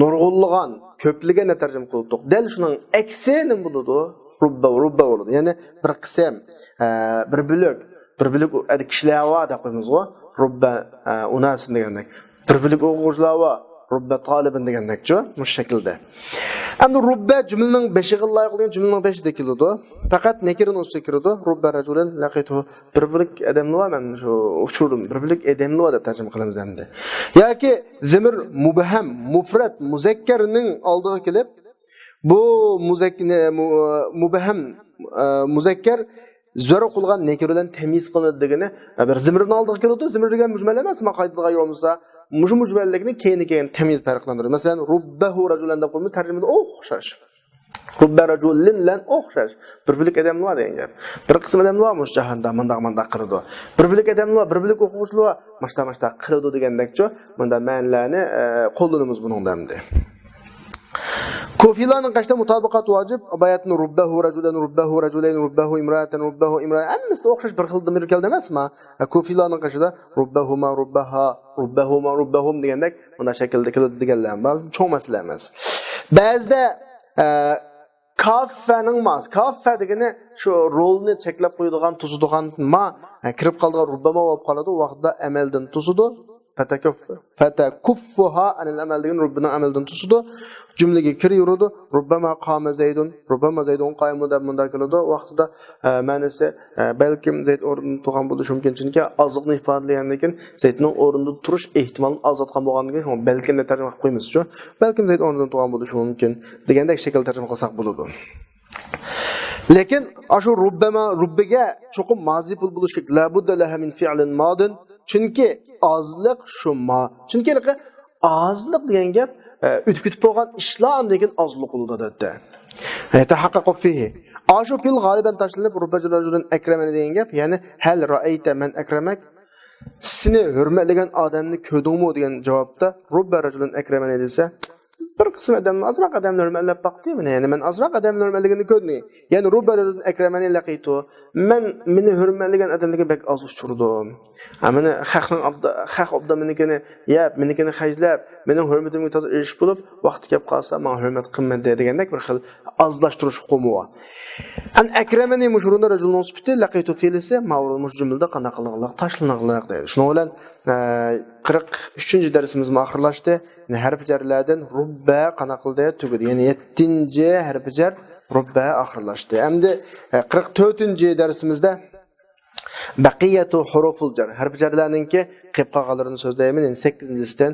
نۇرغۇنلىغان، كۆپلىگەن دەپ تەرجىمە قىلدۇق. دەل شۇنىڭ ئەكسى نېمە بولىدۇ؟ رۇببە، رۇببە بولىدۇ. يەنى بىر قىسىم، ئە، بىر بۆلەك، بىر بۆلەك ئەدە كىشىلەر بار دەپ قويىمىزغۇ. رۇببە، ئە، ئۇناسىن دېگەندەك. بىر بۆلەك ئوقۇغۇچىلار بار. رۇببە تالىبىن دېگەندەكچۇ، مۇشۇ شەكىلدە. ئەمدى رۇببە جۈملىنىڭ بېشىغا لايىق بولغان جۈملىنىڭ بېشىدا كېلىدۇ. پەقەت نەكىرىنىڭ ئۈستىگە كىرىدۇ. رۇببە رەجۇلىن لەقىتۇ. بىر بۆلەك ئادەملەر بار، مەن شۇ ئۇچۇردۇم. بىر بۆلەك ئادەملەر بار دەپ تەرجىمە قىلىمىز ئەمدى. ياكى زىمىر مۇبھەم، مۇفرەت، مۇزەككەرنىڭ ئالدىغا كېلىپ، بۇ مۇزەك-، نە-، مۇ-، مۇبھەم، ئە، مۇزەككەر زۆر قىلغان نەكىر بىلەن تەميىز قىلىنىدۇ دېگىنى، ئە، بىر زىمىرنىڭ ئالدىغا كېلىدۇ. زىمىر دېگەن مۇجمەل ئەمەس، ما قايتىدىغان يول بولسا، مۇشۇ مۇجمەللىكنى كەينىگە كەلگەن تەميىز پەرقلەندۈرىدۇ. مەسىلەن، رۇببەھۇ رەجۇلەن دەپ قويىمىز، تەرجىمىدە ئوخشاش. رۇببە رەجۇلىن بىلەن ئوخشاش. بىر بۆلەك ئادەملەر بار دېگەن گەپ. بىر قىسىم ئادەملەر بار مۇشۇ جاھاندا مۇنداق، مۇنداق قىلىدۇ. بىر بۆلەك ئادەملەر بار، بىر بۆلەك ئوقۇغۇچىلار بار، ماشتا، ماشتا قىلىدۇ دېگەندەكچۇ. مۇنداق مەنىلەرنى، ئە، قوللىنىمىز بۇنىڭدا ئەمدى. كۇفىلارنىڭ قېشىدا مۇتابىقەت ۋاجىپ. باياتىن رۇببەھۇ رەجۇلەن، رۇببەھۇ رەجۇلەين، رۇببەھۇ ئىمرائەتەن، رۇببەھۇ ئىمرائە. ھەممىسىدە ئوخشاش بىر خىل زىمىر كەلدى ئەمەسما؟ كۇفىلارنىڭ قېشىدا رۇببەھۇما، رۇببەھا، رۇببەھۇما، رۇببەھۇم دېگەندەك مۇنداق شەكىلدە كېلىدۇ دېگەنلەر بار. چوڭ مەسىلە ئەمەس. بەزىدە، ئە، كافەنىڭ ماس. كافە دېگىنى شۇ رولنى چەكلەپ قويىدىغان، توسىدىغان ما، ئە، كىرىپ قالىدىغان رۇببەما بولۇپ قالىدۇ. ۋاقتىدا ئەمەلدىن توسىدۇ. فتكف-، فتكفها عن العمل دېگەن رۇببىنىڭ ئەمەلدىن توسىدۇ. جۈملىگە كىرىۋېرىدۇ. رۇببەما قامە زەيدۇن، رۇببەما زەيدۇن قائىمۇن دەپ مۇنداق كېلىدۇ. ۋاقتىدا، ئە، مەنىسى، ئە، بەلكىم زەيد ئورنىدىن تۇرغان بولۇشى مۇمكىن. چۈنكى ئازلىقنى ئىپادىلىگەندىن كېيىن زەيدنىڭ ئورنىدا تۇرۇش ئېھتىمالىنى ئازلاتقان بولغاندىن كېيىن، شۇڭا بەلكىم دەپ تەرجىمە قىلىپ قويىمىز شۇ. بەلكىم زەيد ئورنىدىن تۇرغان بولۇشى مۇمكىن دېگەندەك شەكىلدە تەرجىمە قىلساق بولىدۇ. لېكىن ئاشۇ رۇببەما، رۇببىگە چوقۇم مازى پېئىل بولۇشى كېرەك. لا بۇددە لەھا مىن فىئلىن مادىن. چۈنكى ئازلىق شۇ ما. چۈنكى ھېلىقى ئازلىق دېگەن گەپ، ئە، ئۆتۈپ كېتىپ بولغان ئىشلار ئاندىن كېيىن ئازلىق بولىدۇ، ئادەتتە. يەتەھەققەقۇ فىھى. ئاشۇ پېئىل غالىبەن تاشلىنىپ، رۇببە رەجۇلەن ئەكرەمەنى دېگەن گەپ، يەنى ھەل رەئەيتە مەن ئەكرەمەك؟ سېنى ھۆرمەتلىگەن ئادەمنى كۆردۈڭمۇ دېگەن جاۋابتا رۇببە رەجۇلەن ئەكرەمەنى دېسە، بىر قىسىم ئادەملەر، ئازراق ئادەملەر ھۆرمەتلەپ باقتى مېنى. يەنى مەن ئازراق ئادەملەر ھۆرمەتلىگىنىنى كۆردۈم. يەنى رۇببە رەجۇلەن ئەكرەمەنى لەقىيتۇ. مەن مېنى ھۆرمەتلىگەن ئادەملەرگە بەك ئاز ئۇچرىدىم. ھە، مېنى خەقنىڭ ئابدا-، خەق ئوبدان مېنىڭكىنى يەپ، مېنىڭكىنى خەجلەپ، مېنىڭ ھۆرمىتىمگە تازا ئېرىشىپ بولۇپ، ۋاقتى كەپ قالسا ماڭا ھۆرمەت قىلمىدى دېگەندەك بىر خىل ئازلاشتۇرۇش ئۇقۇمى بار. ئەن ئەكرەمەنى مۇشۇ ئورۇندا رەجۇلنىڭ سۈپىتى، لەقىيتۇ فېئلىسى، ما ئورۇن مۇشۇ جۈملىدە قانداق قىلىنغانلىق؟ تاشلىنغانلىق دەيدۇ. شۇنىڭ بىلەن، ئە، قىرىق ئۈچىنچى دەرسىمىزمۇ ئاخىرلاشتى. يەنى ھەرپى جەرلەردىن رۇببە قانداق قىلدى؟ تۈگىدى. يەنى يەتتىنچى ھەرپى جەر رۇببە ئاخىرلاشتى. ئەمدى، ئە، قىرىق تۆتىنچى دەرسىمىزدە بەقىيەتۇ ھۇرۇفۇل جەر. ھەرپى جەرلەرنىڭكى قېلىپ قالغانلىرىنى سۆزلەيمەن. يەنى سەككىزىنچىسىدىن،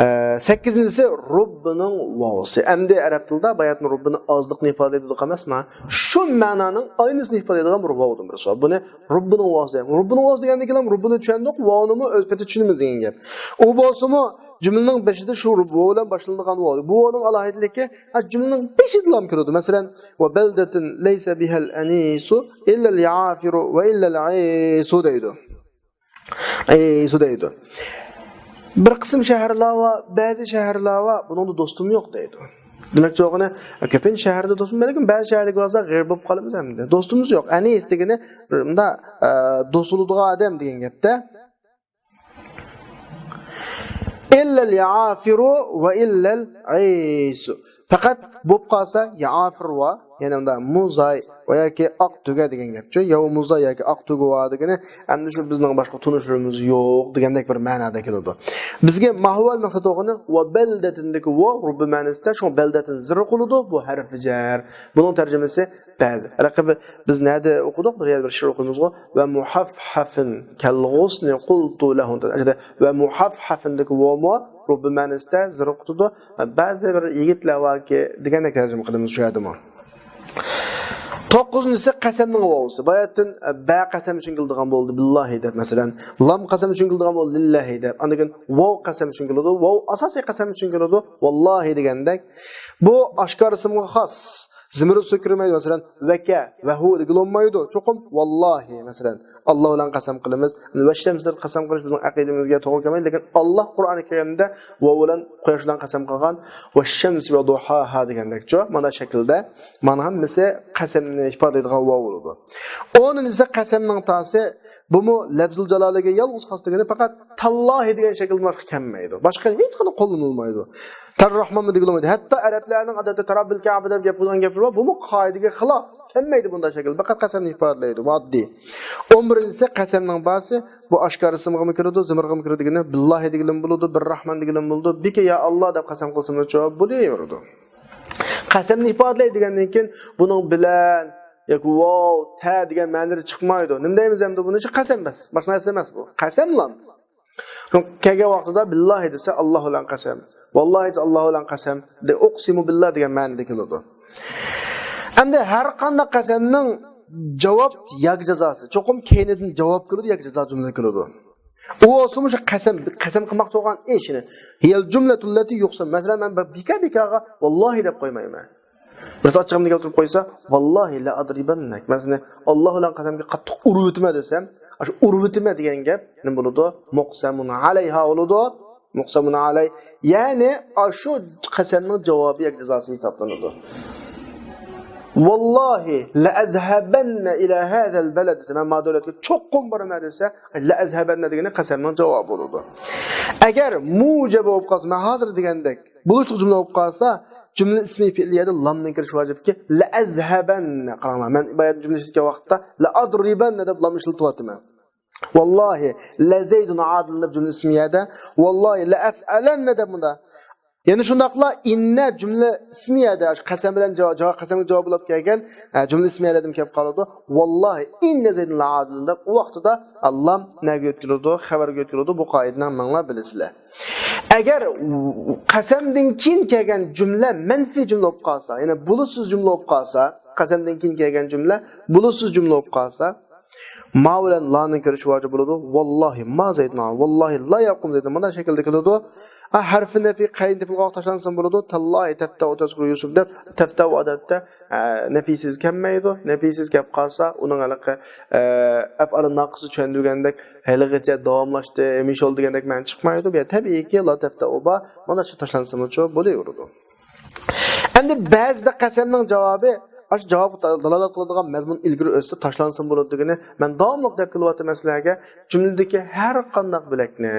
ئە، سەككىزىنچىسى رۇببىنىڭ ۋاۋسى. ئەمدى ئەرەب تىلىدا باياتىن رۇببىنى ئازلىقنى ئىپادىلەيدۇ ئەمەسما؟ شۇ مەنانىڭ ئاينىسىنى ئىپادىلەيدىغان بىر ۋاۋدىن بىرسى بار. بۇنى رۇببىنىڭ ۋاۋسى دەيمىز. رۇببىنىڭ ۋاۋسى دېگەندىن كېيىن رۇببىنى چۈشەندۇق، ۋاۋنىمۇ ئۆز پېتى چۈشىنىمىز دېگەن گەپ. ئۇ بولسىمۇ جۈملىنىڭ بېشىدا شۇ رۇب-، ۋاۋ بىلەن باشلىنىدىغان ۋاۋ. بۇ ۋاۋنىڭ ئالاھىدىلىكى، ھە، جۈملىنىڭ بېشىدىلا كىرىدۇ. مەسىلەن، ۋە بەلدەتىن لەيسە بىھەل ئەنىسۇ ئىللەل يائافىرۇ ۋە ئىللەل ئەيسۇ دەيدۇ. ئەيسۇ دەيدۇ. بىر قىسىم شەھەرلەر بار، بەزى شەھەرلەر بار، بۇنىڭدا دوستۇم يوق دەيدۇ. دېمەكچى بولغىنى، كۆپىنچە شەھەردە دوستۇم، بەلكىم بەزى شەھەرلەرگە بارساق غېرىب بولۇپ قالىمىز ئەمدى. دوستىمىز يوق. ئەنىس دېگىنى مۇنداق، ئە، دوست بولىدىغان ئادەم دېگەن گەپتە. ئىللەل يائافىرۇ ۋە ئىللەل ئەيسۇ. پەقەت بولۇپ قالسا يائافىر ۋە، يەنى ئۇندا مۇزاي ۋە ياكى ئاق تۆگە دېگەن گەپچۇ. ياۋا مۇزاي ياكى ئاق تۆگە ۋە دېگىنى، ئەمدى شۇ بىزنىڭ باشقا تونۇشلىرىمىز يوق دېگەندەك بىر مەنادا كېلىدۇ. بىزگە ماھۇۋەل مەقسەت بولغىنى ۋە بەلدەتىندىكى ۋە رۇببى مەنىسىدە، شۇڭا بەلدەتىن زىر قىلىدۇ، بۇ ھەرپى جەر. بۇنىڭ تەرجىمىسى بەزى. ھېلىقى بىز نەدە ئوقۇدۇق؟ بىر يەردە بىر شېئىر ئوقۇيمىزغۇ. ۋە مۇھەفھەفىن كەلغۇسنى قۇلتۇ لەھۇ. ۋە مۇھەفھەفىندىكى ۋومۇ رۇببى مەنىسىدە زىر قىلىدۇ. بەزى بىر يىگىتلەر باركى دېگەندەك تەرجىمە قىلىمىز شۇ يەردىمۇ. توققۇزىنچىسى قەسەمنىڭ ۋاۋسى. باياتىن، بە قەسەم ئۈچۈن كېلىدىغان بولدى، بىللاھى دەپ، مەسىلەن، لام قەسەم ئۈچۈن كېلىدىغان بولدى، لىللاھى دەپ. ئاندىن كېيىن ۋاۋ قەسەم ئۈچۈن كېلىدۇ، ۋاۋ ئاساسىي قەسەم ئۈچۈن كېلىدۇ، ۋاللاھى دېگەندەك. بۇ ئاشكارا ئىسىمغا خاس. زىمىرىسى كىرمەيدۇ. مەسىلەن، ۋەكە، ۋەھۇ دېگىلى بولمايدۇ. چوقۇم ۋاللاھى، مەسىلەن، ئاللا بىلەن قەسەم قىلىمىز. ۋەششەمسى دەپ قەسەم قىلىش بىزنىڭ ئەقىدىمىزگە توغرا كەلمەيدۇ. لېكىن ئاللا قۇرئانى كەرىمدە ۋاۋ بىلەن قۇياش بىلەن قەسەم قىلغان. ۋەششەمسى ۋەدۇھاھا دېگەندەكچۇ. مانا شەكىلدە. مانا ھەممىسى قەسەمنى ئىپادىلەيدىغان ۋاۋ بولىدۇ. ئونىنچىسى قەسەمنىڭ تاسى. بۇمۇ لەپزۇل جالالىگە يالغۇز خاس دېگىنى پەقەت تاللاھى دېگەن شەكىلدىن باشقا كەلمەيدۇ. باشقا ھېچ قانداق قوللىنىلمايدۇ. تەررەھمانمۇ دېگىلى بولمايدۇ. ھەتتا ئەرەبلەرنىڭ ئادەتتە تەرەببىل كەبە دەپ گەپ قىلغان گەپلىرى بار. بۇمۇ قائىدىگە خىلاپ. كەلمەيدۇ بۇنداق شەكىل. پەقەت قەسەمنى ئىپادىلەيدۇ. ئاددىي. ئون بىرىنچىسى قەسەمنىڭ باسى. بۇ ئاشكارا ئىسىمغىمۇ كىرىدۇ، زىمىرغىمۇ كىرىدۇ دېگىنى. بىللاھى دېگىلىمۇ بولىدۇ، بىررەھمان دېگىلىمۇ بولىدۇ. بىكە يا ئاللا دەپ قەسەم قىلسىمۇ جاۋاب بولۇۋېرىدۇ. قەسەمنى ئىپادىلەي دېگەندىن كېيىن بۇنىڭ بىلەن ياكى ۋاۋ، تە دېگەن مەنىلىرى چىقمايدۇ. نېمە دەيمىز ئەمدى بۇنى؟ شۇ قەسەم بەس. باشقا نەرسە ئەمەس بۇ. قەسەملا. كەلگەن ۋاقتىدا بىللاھى دېسە، ئاللا بىلەن قەسەم. ۋاللاھى دېسە، ئاللا بىلەن قەسەم. دە، ئۇقسىمۇ بىللا دېگەن مەنىدە كېلىدۇ. ئەمدى ھەر قانداق قەسەمنىڭ جاۋاب ياكى جازاسى. چوقۇم كەينىدىن جاۋاب كېلىدۇ ياكى جازا جۈملە كېلىدۇ. ئۇ بولسىمۇ شۇ قەسەم، قەسەم قىلماقچى بولغان ئىشىنى. ھىيەل جۈملەتۇللەتى يۇقسەم. مەسىلەن، مەن بىكا بىكاغا ۋاللاھى دەپ قويمايمەن. بىرسى ئاچچىقىمنى كەلتۈرۈپ قويسا، ۋاللاھى لەئەدرىبەننەك. مەن سېنى ئاللا بىلەن قەسەمگە قاتتىق ئۇرۇۋېتىمەن دېسەم، ئاشۇ ئۇرۇۋېتىمەن دېگەن گەپ نېمە بولىدۇ؟ مۇقسەمۇن ئەلەيھا بولىدۇ. مۇقسەمۇن ئەلەي. يەنى ئاشۇ قەسەمنىڭ جاۋابى ياكى جازاسى ھېسابلىنىدۇ. ۋاللاھى لەئەزھەبەننە ئىلە ھەزەل بەلەد دېسە، مەن ما دۆلەتكە چوقۇم بارىمەن دېسە، لەئەزھەبەننە دېگىنى قەسەمنىڭ جاۋابى بولىدۇ. ئەگەر مۇجەبە بولۇپ قالسا، مەن ھازىر دېگەندەك، بولۇشلۇق جۈملە بولۇپ قالسا، جۈملە ئىسمى پېئىلىيەدە لامنىڭ كىرىشى ۋاجىپكى، لەئەزھەبەننە. قاراڭلار، مەن بايا جۈملە ئىشلەتكەن ۋاقىتتا لەئادرىبەننە دەپ لام ئىشلىتىۋاتىمەن. ۋاللاھى لەزەيدۇن ئادىلۇن دەپ جۈملە ئىسمىيەدە، ۋاللاھى لەئەفئەلەننە دەپ مۇندا. يەنە شۇنداقلا ئىننە جۈملە ئىسمىيەدە، قەسەم بىلەن جاۋاب، جاۋاب، قەسەمگە جاۋاب بولۇپ كەلگەن، ھە، جۈملە ئىسمىيەلەردىن كېلىپ قالىدۇ. ۋاللاھى ئىننە زەيدۇن لەئادىلۇن دەپ ئۇ ۋاقتىدا لام نەگە ئۆتكىلىدۇ؟ خەۋەرگە ئۆتكىلىدۇ. بۇ قائىدىنى مەڭلار بىلىسىلەر. ئەگەر قەسەمدىن كېيىن كەلگەن جۈملە مەنفىي جۈملە بولۇپ قالسا، يەنى بولۇشسىز جۈملە بولۇپ قالسا، قەسەمدىن كېيىن كەلگەن جۈملە بولۇشسىز جۈملە بولۇپ قالسا، ما بىلەن لانىڭ كىرىشى ۋاجىپ بولىدۇ. ۋاللاھى ما زەيدۇن، ۋاللاھى لا يەقۇم زەيدۇن. مانا شەكىلدە كېلىدۇ. ھە، ھەرفى نەفى قەينى تېپىلغان تاشلانسىمۇ بولىدۇ. تاللاھى تەفتەئۇ تەزكۇرۇ يۈسۈپ دەپ، تەفتەئۇ ئادەتتە، ئە، نەپىسىز كەلمەيدۇ. نەپىسىز كەپ قالسا، ئۇنىڭ ھېلىقى، ئە، ئەپئالى ناقىسى چۈشەندۈرگەندەك، ھېلىغىچە داۋاملاشتى، ھەمىشە بولدى دېگەندەك مەنە چىقمايدۇ. بۇ يەردە تەبىئىيكى لا تەفتەئۇ بار. مانا شۇ تاشلانسىمۇچۇ بولۇۋېرىدۇ. ئەمدى بەزىدە قەسەمنىڭ جاۋابى، ئاشۇ جاۋابقا دالالەت قىلىدىغان مەزمۇن ئىلگىرى ئۆتسە تاشلانسىمۇ بولىدۇ دېگىنى، مەن داۋاملىق دەپ كېلىۋاتىمەن سىلەرگە، جۈملىدىكى ھەر قانداق بۆلەكنى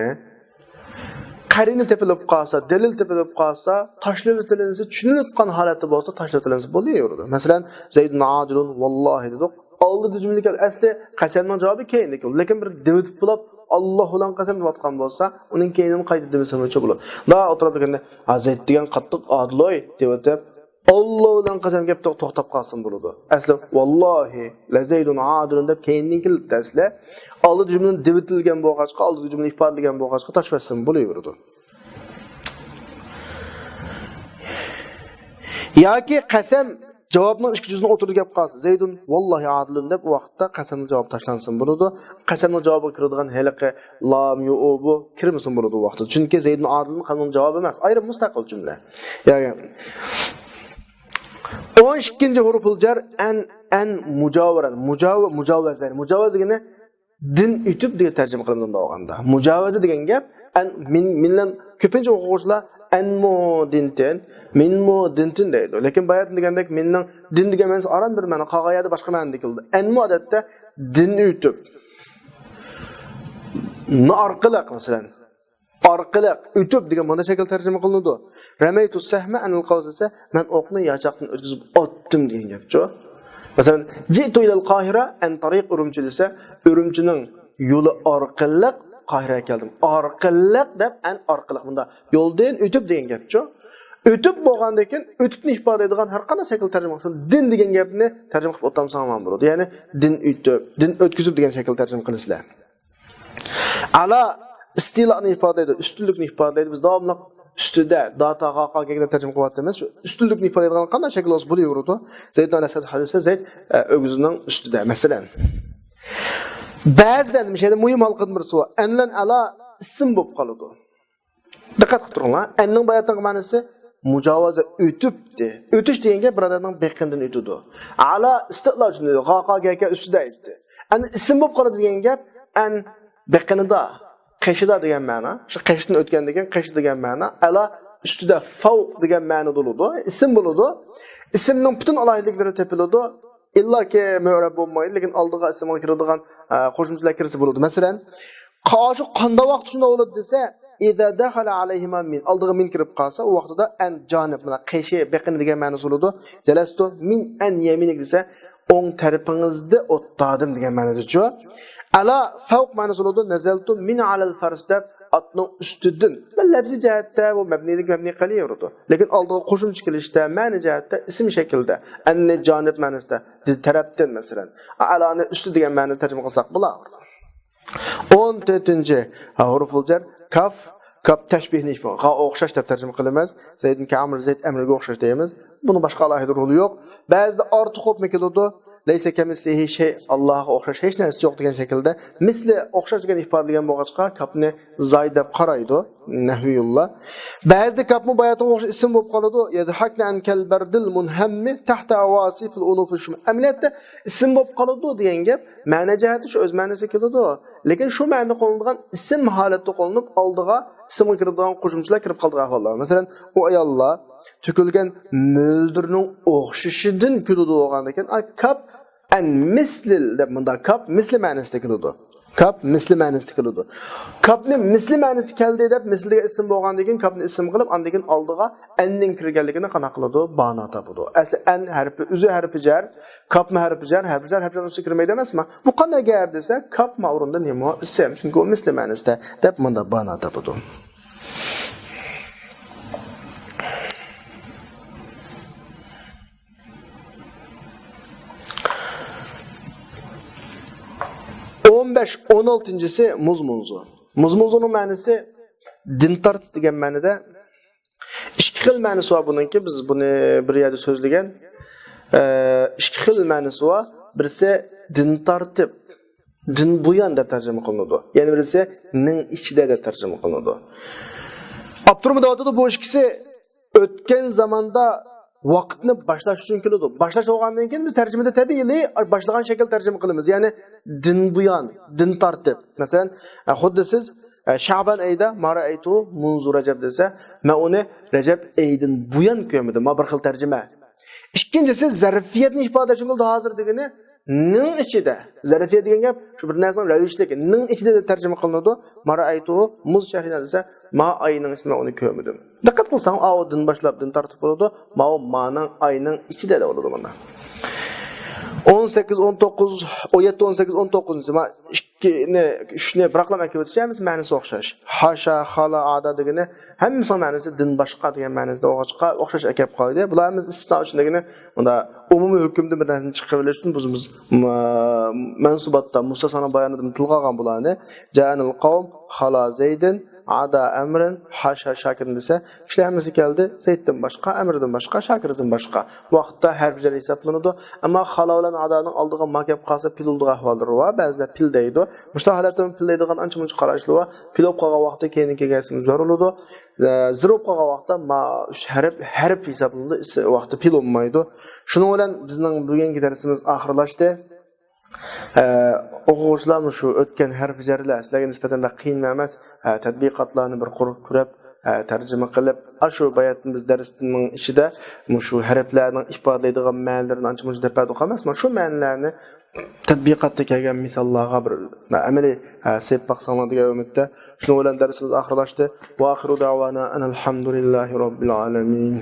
قەرىنە تېپىلىپ قالسا، دەلىل تېپىلىپ قالسا، تاشلىۋېتىلىنسە، چۈشىنىلىۋاتقان ھالەتتە بولسا، تاشلىۋېتىلىنسە بولۇۋېرىدۇ. مەسىلەن، زەيدۇن ئادىلۇن ۋاللاھى دېدۇق. ئالدىدا جۈملە كەل-، ئەسلى قەسەمنىڭ جاۋابى كەينىدە كېلىدۇ. لېكىن بىر دېۋىتىپ بولاپ، ئاللا بىلەن قەسەم دەۋاتقان بولسا، ئۇنىڭ كەينىدىن قايتا دېمىسىمۇچۇ بولىدۇ. دا ئوتتۇرا بىر كۈندە، «ھە، زەيد دېگەن قاتتىق ئادىل ئوي» دېۋېتىپ، «ئاللا بىلەن قەسەم» گەپ توختاپ قالسىمۇ بولىدۇ. ئەسلى، «ۋاللاھى لەزەيدۇن ئادىلۇن» دەپ كەينىدىن كېلىپتۇ ئەسلى. ئالدىدا جۈملىنى دېۋىتىلگەن بولغاچقا، ئالدىدا جۈملىنى ئىپادىلىگەن بولغاچقا، تاشلىۋەتسىمۇ بولۇۋېرىدۇ. ياكى قەسەم جاۋابنىڭ ئىككى جۈزىنىڭ ئوتتۇرىدا گەپ قالسا، زەيدۇن ۋاللاھى ئادىلۇن دەپ، ئۇ ۋاقىتتا قەسەمنىڭ جاۋابى تاشلانسىمۇ بولىدۇ. قەسەمنىڭ جاۋابىغا كىرىدىغان ھېلىقى لام، يۇ، ئۇ بۇ كىرمىسىمۇ بولىدۇ ئۇ ۋاقىتتا. چۈنكى زەيدۇن ئادىلۇن قەسەمنىڭ جاۋابى ئەمەس، ئايرىم مۇستەقىل جۈملە. ياكى ئون ئىككىنچى ھۇرۇپۇل جەر ئەن، ئەن مۇجاۋىرەن. مۇجاۋ-، مۇجاۋەزە. مۇجاۋەزە دېگىنى دىن ئۆتۈپ دېگەن تەرجىمە قىلىنىدۇ ئۇنداق بولغاندا. مۇجاۋەزە دېگەن گەپ، ئەن، مىن، مىنلەن كۆپىنچە ئوقۇغۇچىلار ئەنمۇ دىنتىن، مىنمۇ دىنتىن دەيدۇ. لېكىن باياتىن دېگەندەك مىننىڭ دىن دېگەن مەنىسى ئاران بىر مەنە، قالغان يەردە باشقا مەنىدە كېلىدۇ. ئەنمۇ ئادەتتە دىن ئۆتۈپ. نى ئارقىلىق، مەسىلەن، ئارقىلىق، ئۆتۈپ دېگەن مانا شەكىل تەرجىمە قىلىنىدۇ. رەمەيتۇ سەھمە ئەنىل قەۋس دېسە، مەن ئوقنى ياچاقتىن ئۆتكۈزۈپ ئاتتىم دېگەن گەپچۇ. مەسىلەن، جىئتۇ ئىلەل قاھىرە ئەن تارىق ئۈرۈمچى دېسە، ئۈرۈمچىنىڭ يولى ئارقىلىق قاھىرەگە كەلدىم. ئارقىلىق دەپ، ئەن ئارقىلىق مۇندا يولدىن ئۆتۈپ دېگەن گەپچۇ. ئۆتۈپ بولغاندىن كېيىن ئۆتۈپنى ئىپادىلەيدىغان ھەر قانداق شەكىل تەرجىمە قىلسۇن، دىن دېگەن گەپنى تەرجىمە قىلىپ ئولتۇرساڭلارمۇ بولىدۇ. يەنى دىن ئۆتۈپ، دىن ئۆتكۈزۈپ دېگەن شەكىل تەرجىمە قىلىسىلەر. ئەلا ئىستىلانى ئىپادىلەيدۇ، ئۈستۈنلۈكنى ئىپادىلەيدۇ. بىز داۋاملىق ئۈستىدە، داتا، غاقا كەلگەندە تەرجىمە قىلىۋاتىمىز. شۇ ئۈستۈنلۈكنى ئىپادىلەيدىغان قانداق شەكىل بولسا بولۇۋېرىدۇ. زەيدۇن ئەلە سەد ھەدىسە زەيد، ئە، ئۆگزىنىڭ ئۈستىدە، مەسىلەن. بەزىدە ئەندى مۇشۇ يەردە مۇھىم ھالقىدىن بىرسى بار. ئەن بىلەن ئەلا ئىسىم بولۇپ قالىدۇ. دىققەت قىلىپ تۇرۇڭلار. ئەننىڭ باياتىنقى مەنىسى مۇجاۋازە ئۆتۈپتى. ئۆتۈش دېگەن گەپ بىر ئادەمنىڭ بېقىنىدىن ئۆتىدۇ. ئەلا ئىستىلا ئۈچۈن، غا، قا، گە، كە ئۈستىدە ئېيتتى. ئەنە ئىسىم بولۇپ قالىدۇ دېگەن گەپ، ئەن بېقىنىدا، قېشىدا دېگەن مەنا. شۇ قېشىدىن ئۆتكەندىن كېيىن قېشىدا دېگەن مەنا. ئەلا ئۈستىدە، فەۋق دېگەن مەنىدە بولىدۇ. ئىسىم بولىدۇ. ئىسىمنىڭ پۈتۈن ئالاھىدىلىكلىرى تېپىلىدۇ. ئىللاكى مۇئرەب بولمايدۇ، لېكىن ئالدىغا ئىسىمغا كىرىدىغان، ئە، قوشۇمچىلار كىرسە بولىدۇ. مەسىلەن، قا-، شۇ قانداق ۋاقىت شۇنداق بولىدۇ دېسە، ئىزا دەخەلە ئەلەيھىما مىن، ئالدىغا مىن كىرىپ قالسا، ئۇ ۋاقتىدا ئەن جانىب، مانا قېشى، بېقىنى دېگەن مەنىسى بولىدۇ. جەلەستۇ مىن ئەن يەمىنىك دېسە، ئوڭ تەرىپىڭىزدە ئولتۇردۇم دېگەن مەنىدىچۇ. ئەلا فەۋق مەنىسى بولىدۇ. نەزەلتۇ مىن ئەلەل فەرس دەپ ئاتنىڭ ئۈستىدىن. لەپزىي جەھەتتە بۇ مەبنىدىن مەبنىي قېلىۋېرىدۇ. لېكىن ئالدىغا قوشۇمچە كېلىشتە، مەنە جەھەتتە ئىسىم شەكلىدە. ئەننى جانىب مەنىسىدە، دى-، تەرەپتىن مەسىلەن. ئەلانى ئۈستى دېگەن مەنىدە تەرجىمە قىلساق بولار. ئون تۆتىنچى ھۇرۇفۇل جەر، كاف، كاپ تەشبىھنى ئىپادە، غا ئوخشاش دەپ تەرجىمە قىلىمىز. زەيدنىكى ئەمر، زەيد ئەمرگە ئوخشاش دەيمىز. بۇنىڭ باشقا ئالاھىدە رولى يوق. بەزىدە ئارتۇق بولۇپمۇ كېلىدۇ. لەيسە كەمىسلىھى شەي، ئاللاغا ئوخشاش ھېچ نەرسىسى يوق دېگەن شەكىلدە. مىسلى ئوخشاش دېگەن ئىپادىلىگەن بولغاچقا، كاپنى زاي دەپ قارايدۇ نەھۋىيۇللا. بەزىدە كاپمۇ باياتىنغا ئوخشاش ئىسىم بولۇپ قالىدۇ. يەزھەكنە ئەنكەل بەردىل مۇنھەممى تەھتە ئاۋاسىفىل ئۇنۇفىل شۇم. ئەمەلىيەتتە ئىسىم بولۇپ قالىدۇ دېگەن گەپ مەنە جەھەتتە شۇ ئۆز مەنىسىگە كېلىدۇ. لېكىن شۇ مەنىدە قوللىنىدىغان ئىسىم ھالەتتە قوللىنىپ، ئالدىغا ئىسىمغا كىرىدىغان قوشۇمچىلار كىرىپ قالىدىغان ئەھۋاللار. مەسىلەن، ئۇ ئاياللار تۆكۈلگەن مۆلدۈرنىڭ ئوخشىشىدىن كۈلىدۇ بولغاندىكىن، ئا، كاپ ئەن مىسلىل دەپ مۇنداق كاپ مىسلى مەنىسىدە كېلىدۇ. كاپ مىسلى مەنىسىدە كېلىدۇ. كاپنى مىسلى مەنىسى كەلدى دەپ مىسلىگە ئىسىم بولغاندىن كېيىن كاپنى ئىسىم قىلىپ، ئاندىن كېيىن ئالدىغا ئەننىڭ كىرگەنلىكىنى قانداق قىلىدۇ؟ بانا تاپىدۇ. ئەسلى ئەن ھەرپى، ئۆزى ھەرپى جەر، كاپمۇ ھەرپى جەر، ھەرپى جەر، ھەرپى جەر ئۈستىگە كىرمەيدۇ ئەمەسمۇ؟ بۇ قانداق گەپ دېسە، كاپ ما ئورۇندا نېمە؟ ئىسىم. چۈنكى ئۇ مىسلى مەنىسىدە دەپ مۇنداق بانا تاپىدۇ. ئون بەش، ئون ئالتىنچىسى مۇز مۇنزۇ. مۇز مۇنزۇنىڭ مەنىسى دىن تارتىپ دېگەن مەنىدە. ئىككى خىل مەنىسى بار بۇنىڭكى، بىز بۇنى بىر يەردە سۆزلىگەن. ئە، ئىككى خىل مەنىسى بار. بىرسى دىن تارتىپ، دىن بۇيان دەپ تەرجىمە قىلىنىدۇ. يەنە بىرسى نىڭ ئىچىدە دەپ تەرجىمە قىلىنىدۇ. ئاپتورمۇ دەۋاتىدۇ، بۇ ئىككىسى ئۆتكەن زاماندا ۋاقىتنى باشلاش ئۈچۈن كېلىدۇ. باشلاش بولغاندىن كېيىن بىز تەرجىمىدە تەبىئىي باشلىغان شەكىل تەرجىمە قىلىمىز. يەنى دىن بۇيان، دىن تارتىپ. مەسىلەن، ئە، خۇددى سىز، ئە، شەبان ئېيىدا ما رەئەيتۇ مۇنزۇ رەجەب دېسە، مەن ئۇنى رەجەب ئېيىدىن بۇيان كۆرمىدىم. ما بىر خىل تەرجىمە. ئىككىنچىسى زەرفىيەتنى ئىپادىلەش ئۈچۈن كېلىدۇ. ھازىر دېگىنى نىڭ ئىچىدە. زەرفىيەت دېگەن گەپ شۇ بىر نەرسىنىڭ رەۋىشلىكى. نىڭ ئىچىدە دەپ تەرجىمە قىلىنىدۇ. ما رەئەيتۇ مۇز شەھرىنا دېسە، ما ئاينىڭ ئىچىدە مەن ئۇنى كۆرمىدىم. دىققەت قىلساڭ، ئاۋۇ دىن باشلاپ، دىن تارتىپ بولىدۇ. ماۋۇ مانىڭ ئاينىڭ ئىچىدە دەپ بولىدۇ مانا. ئون سەككىز، ئون توققۇز، ئون يەتتە، ئون سەككىز، ئون توققۇزىنچى، ما ئىككىنى، ئۈچنى بىراقلا ئەكىۋېتىشى ھەممىسى مەنىسى ئوخشاش. ھاشا، خالا، ئادا دېگىنى ھەممىسىنىڭ مەنىسى دىن باشقا دېگەن مەنىسىدە بولغاچقا ئوخشاش ئەكەپ قالدى. بۇلار ھەممىسى ئىستىسنا ئۈچۈن دېگىنى، مۇندا ئومۇمىي ھۆكۈمدىن بىر نەرسىنى چىقىرىپ ئېلىش ئۈچۈن بىز، بىز، مە-، مەنسۇباتتا مۇستەسنانىڭ بايانىدا تىلغا ئالغان بۇلارنى. جائەنىل قەۋم، خالا زەيدىن، ئادا ئەمرىن، ھاشا شاكىرىن دېسە، كىشىلەر ھەممىسى كەلدى، زەيدتىن باشقا، ئەمردىن باشقا، شاكىردىن باشقا. ۋاقىتتا ھەرپ جەر ھېسابلىنىدۇ. ئەمما خالا بىلەن ئادانىڭ ئالدىغا ما كەپ قالسا، پىل بولىدىغان ئەھۋاللىرى بار. بەزىلەر پىل دەيدۇ. مۇشۇنداق ھالەتتىمۇ پىل دەيدىغان ئانچە-مۇنچە قاراشلار بار. پىل بولۇپ قالغان ۋاقىتتا كەينىگە كەلگەن ئىسىم زور بولىدۇ. ئە، زىر بولۇپ قالغان ۋاقىتتا ما ئۈچ ھەرپ، ھەرپ ھېسابلىنىدۇ، ئىس-، ۋاقىتتا پىل بولمايدۇ. شۇنىڭ بىلەن بىزنىڭ بۈگۈنكى دەرسىمىز ئاخىرلاشتى. ئە، ئوقۇغۇچىلار، مۇشۇ ئۆتكەن ھەرپ جەرلەر سىلەرگە نىسبەتەن بەك قىيىن ئەمەس. ئە، تەتبىقاتلارنى بىر قۇر كۆرۈپ، ئە، تەرجىمە قىلىپ، ئاشۇ باياتىن بىز دەرسنىڭ ئىچىدە مۇشۇ ھەرپلەرنىڭ ئىپادىلەيدىغان مەنىلىرىنى ئانچە-مۇنچە دەپ بەردۇق ئەمەسمۇ؟ شۇ مەنىلەرنى تەتبىقاتتا كەلگەن مىساللارغا بىر ئەمەلىي، ئە، سېلىپ باقساڭلار دېگەن ئۈمىدتە. شۇنىڭ بىلەن دەرسىمىز ئاخىرلاشتى. ۋە ئاخىرۇ دەۋانا ئەنەل ھەمدۇلىللاھى رەببىل ئالەمىن.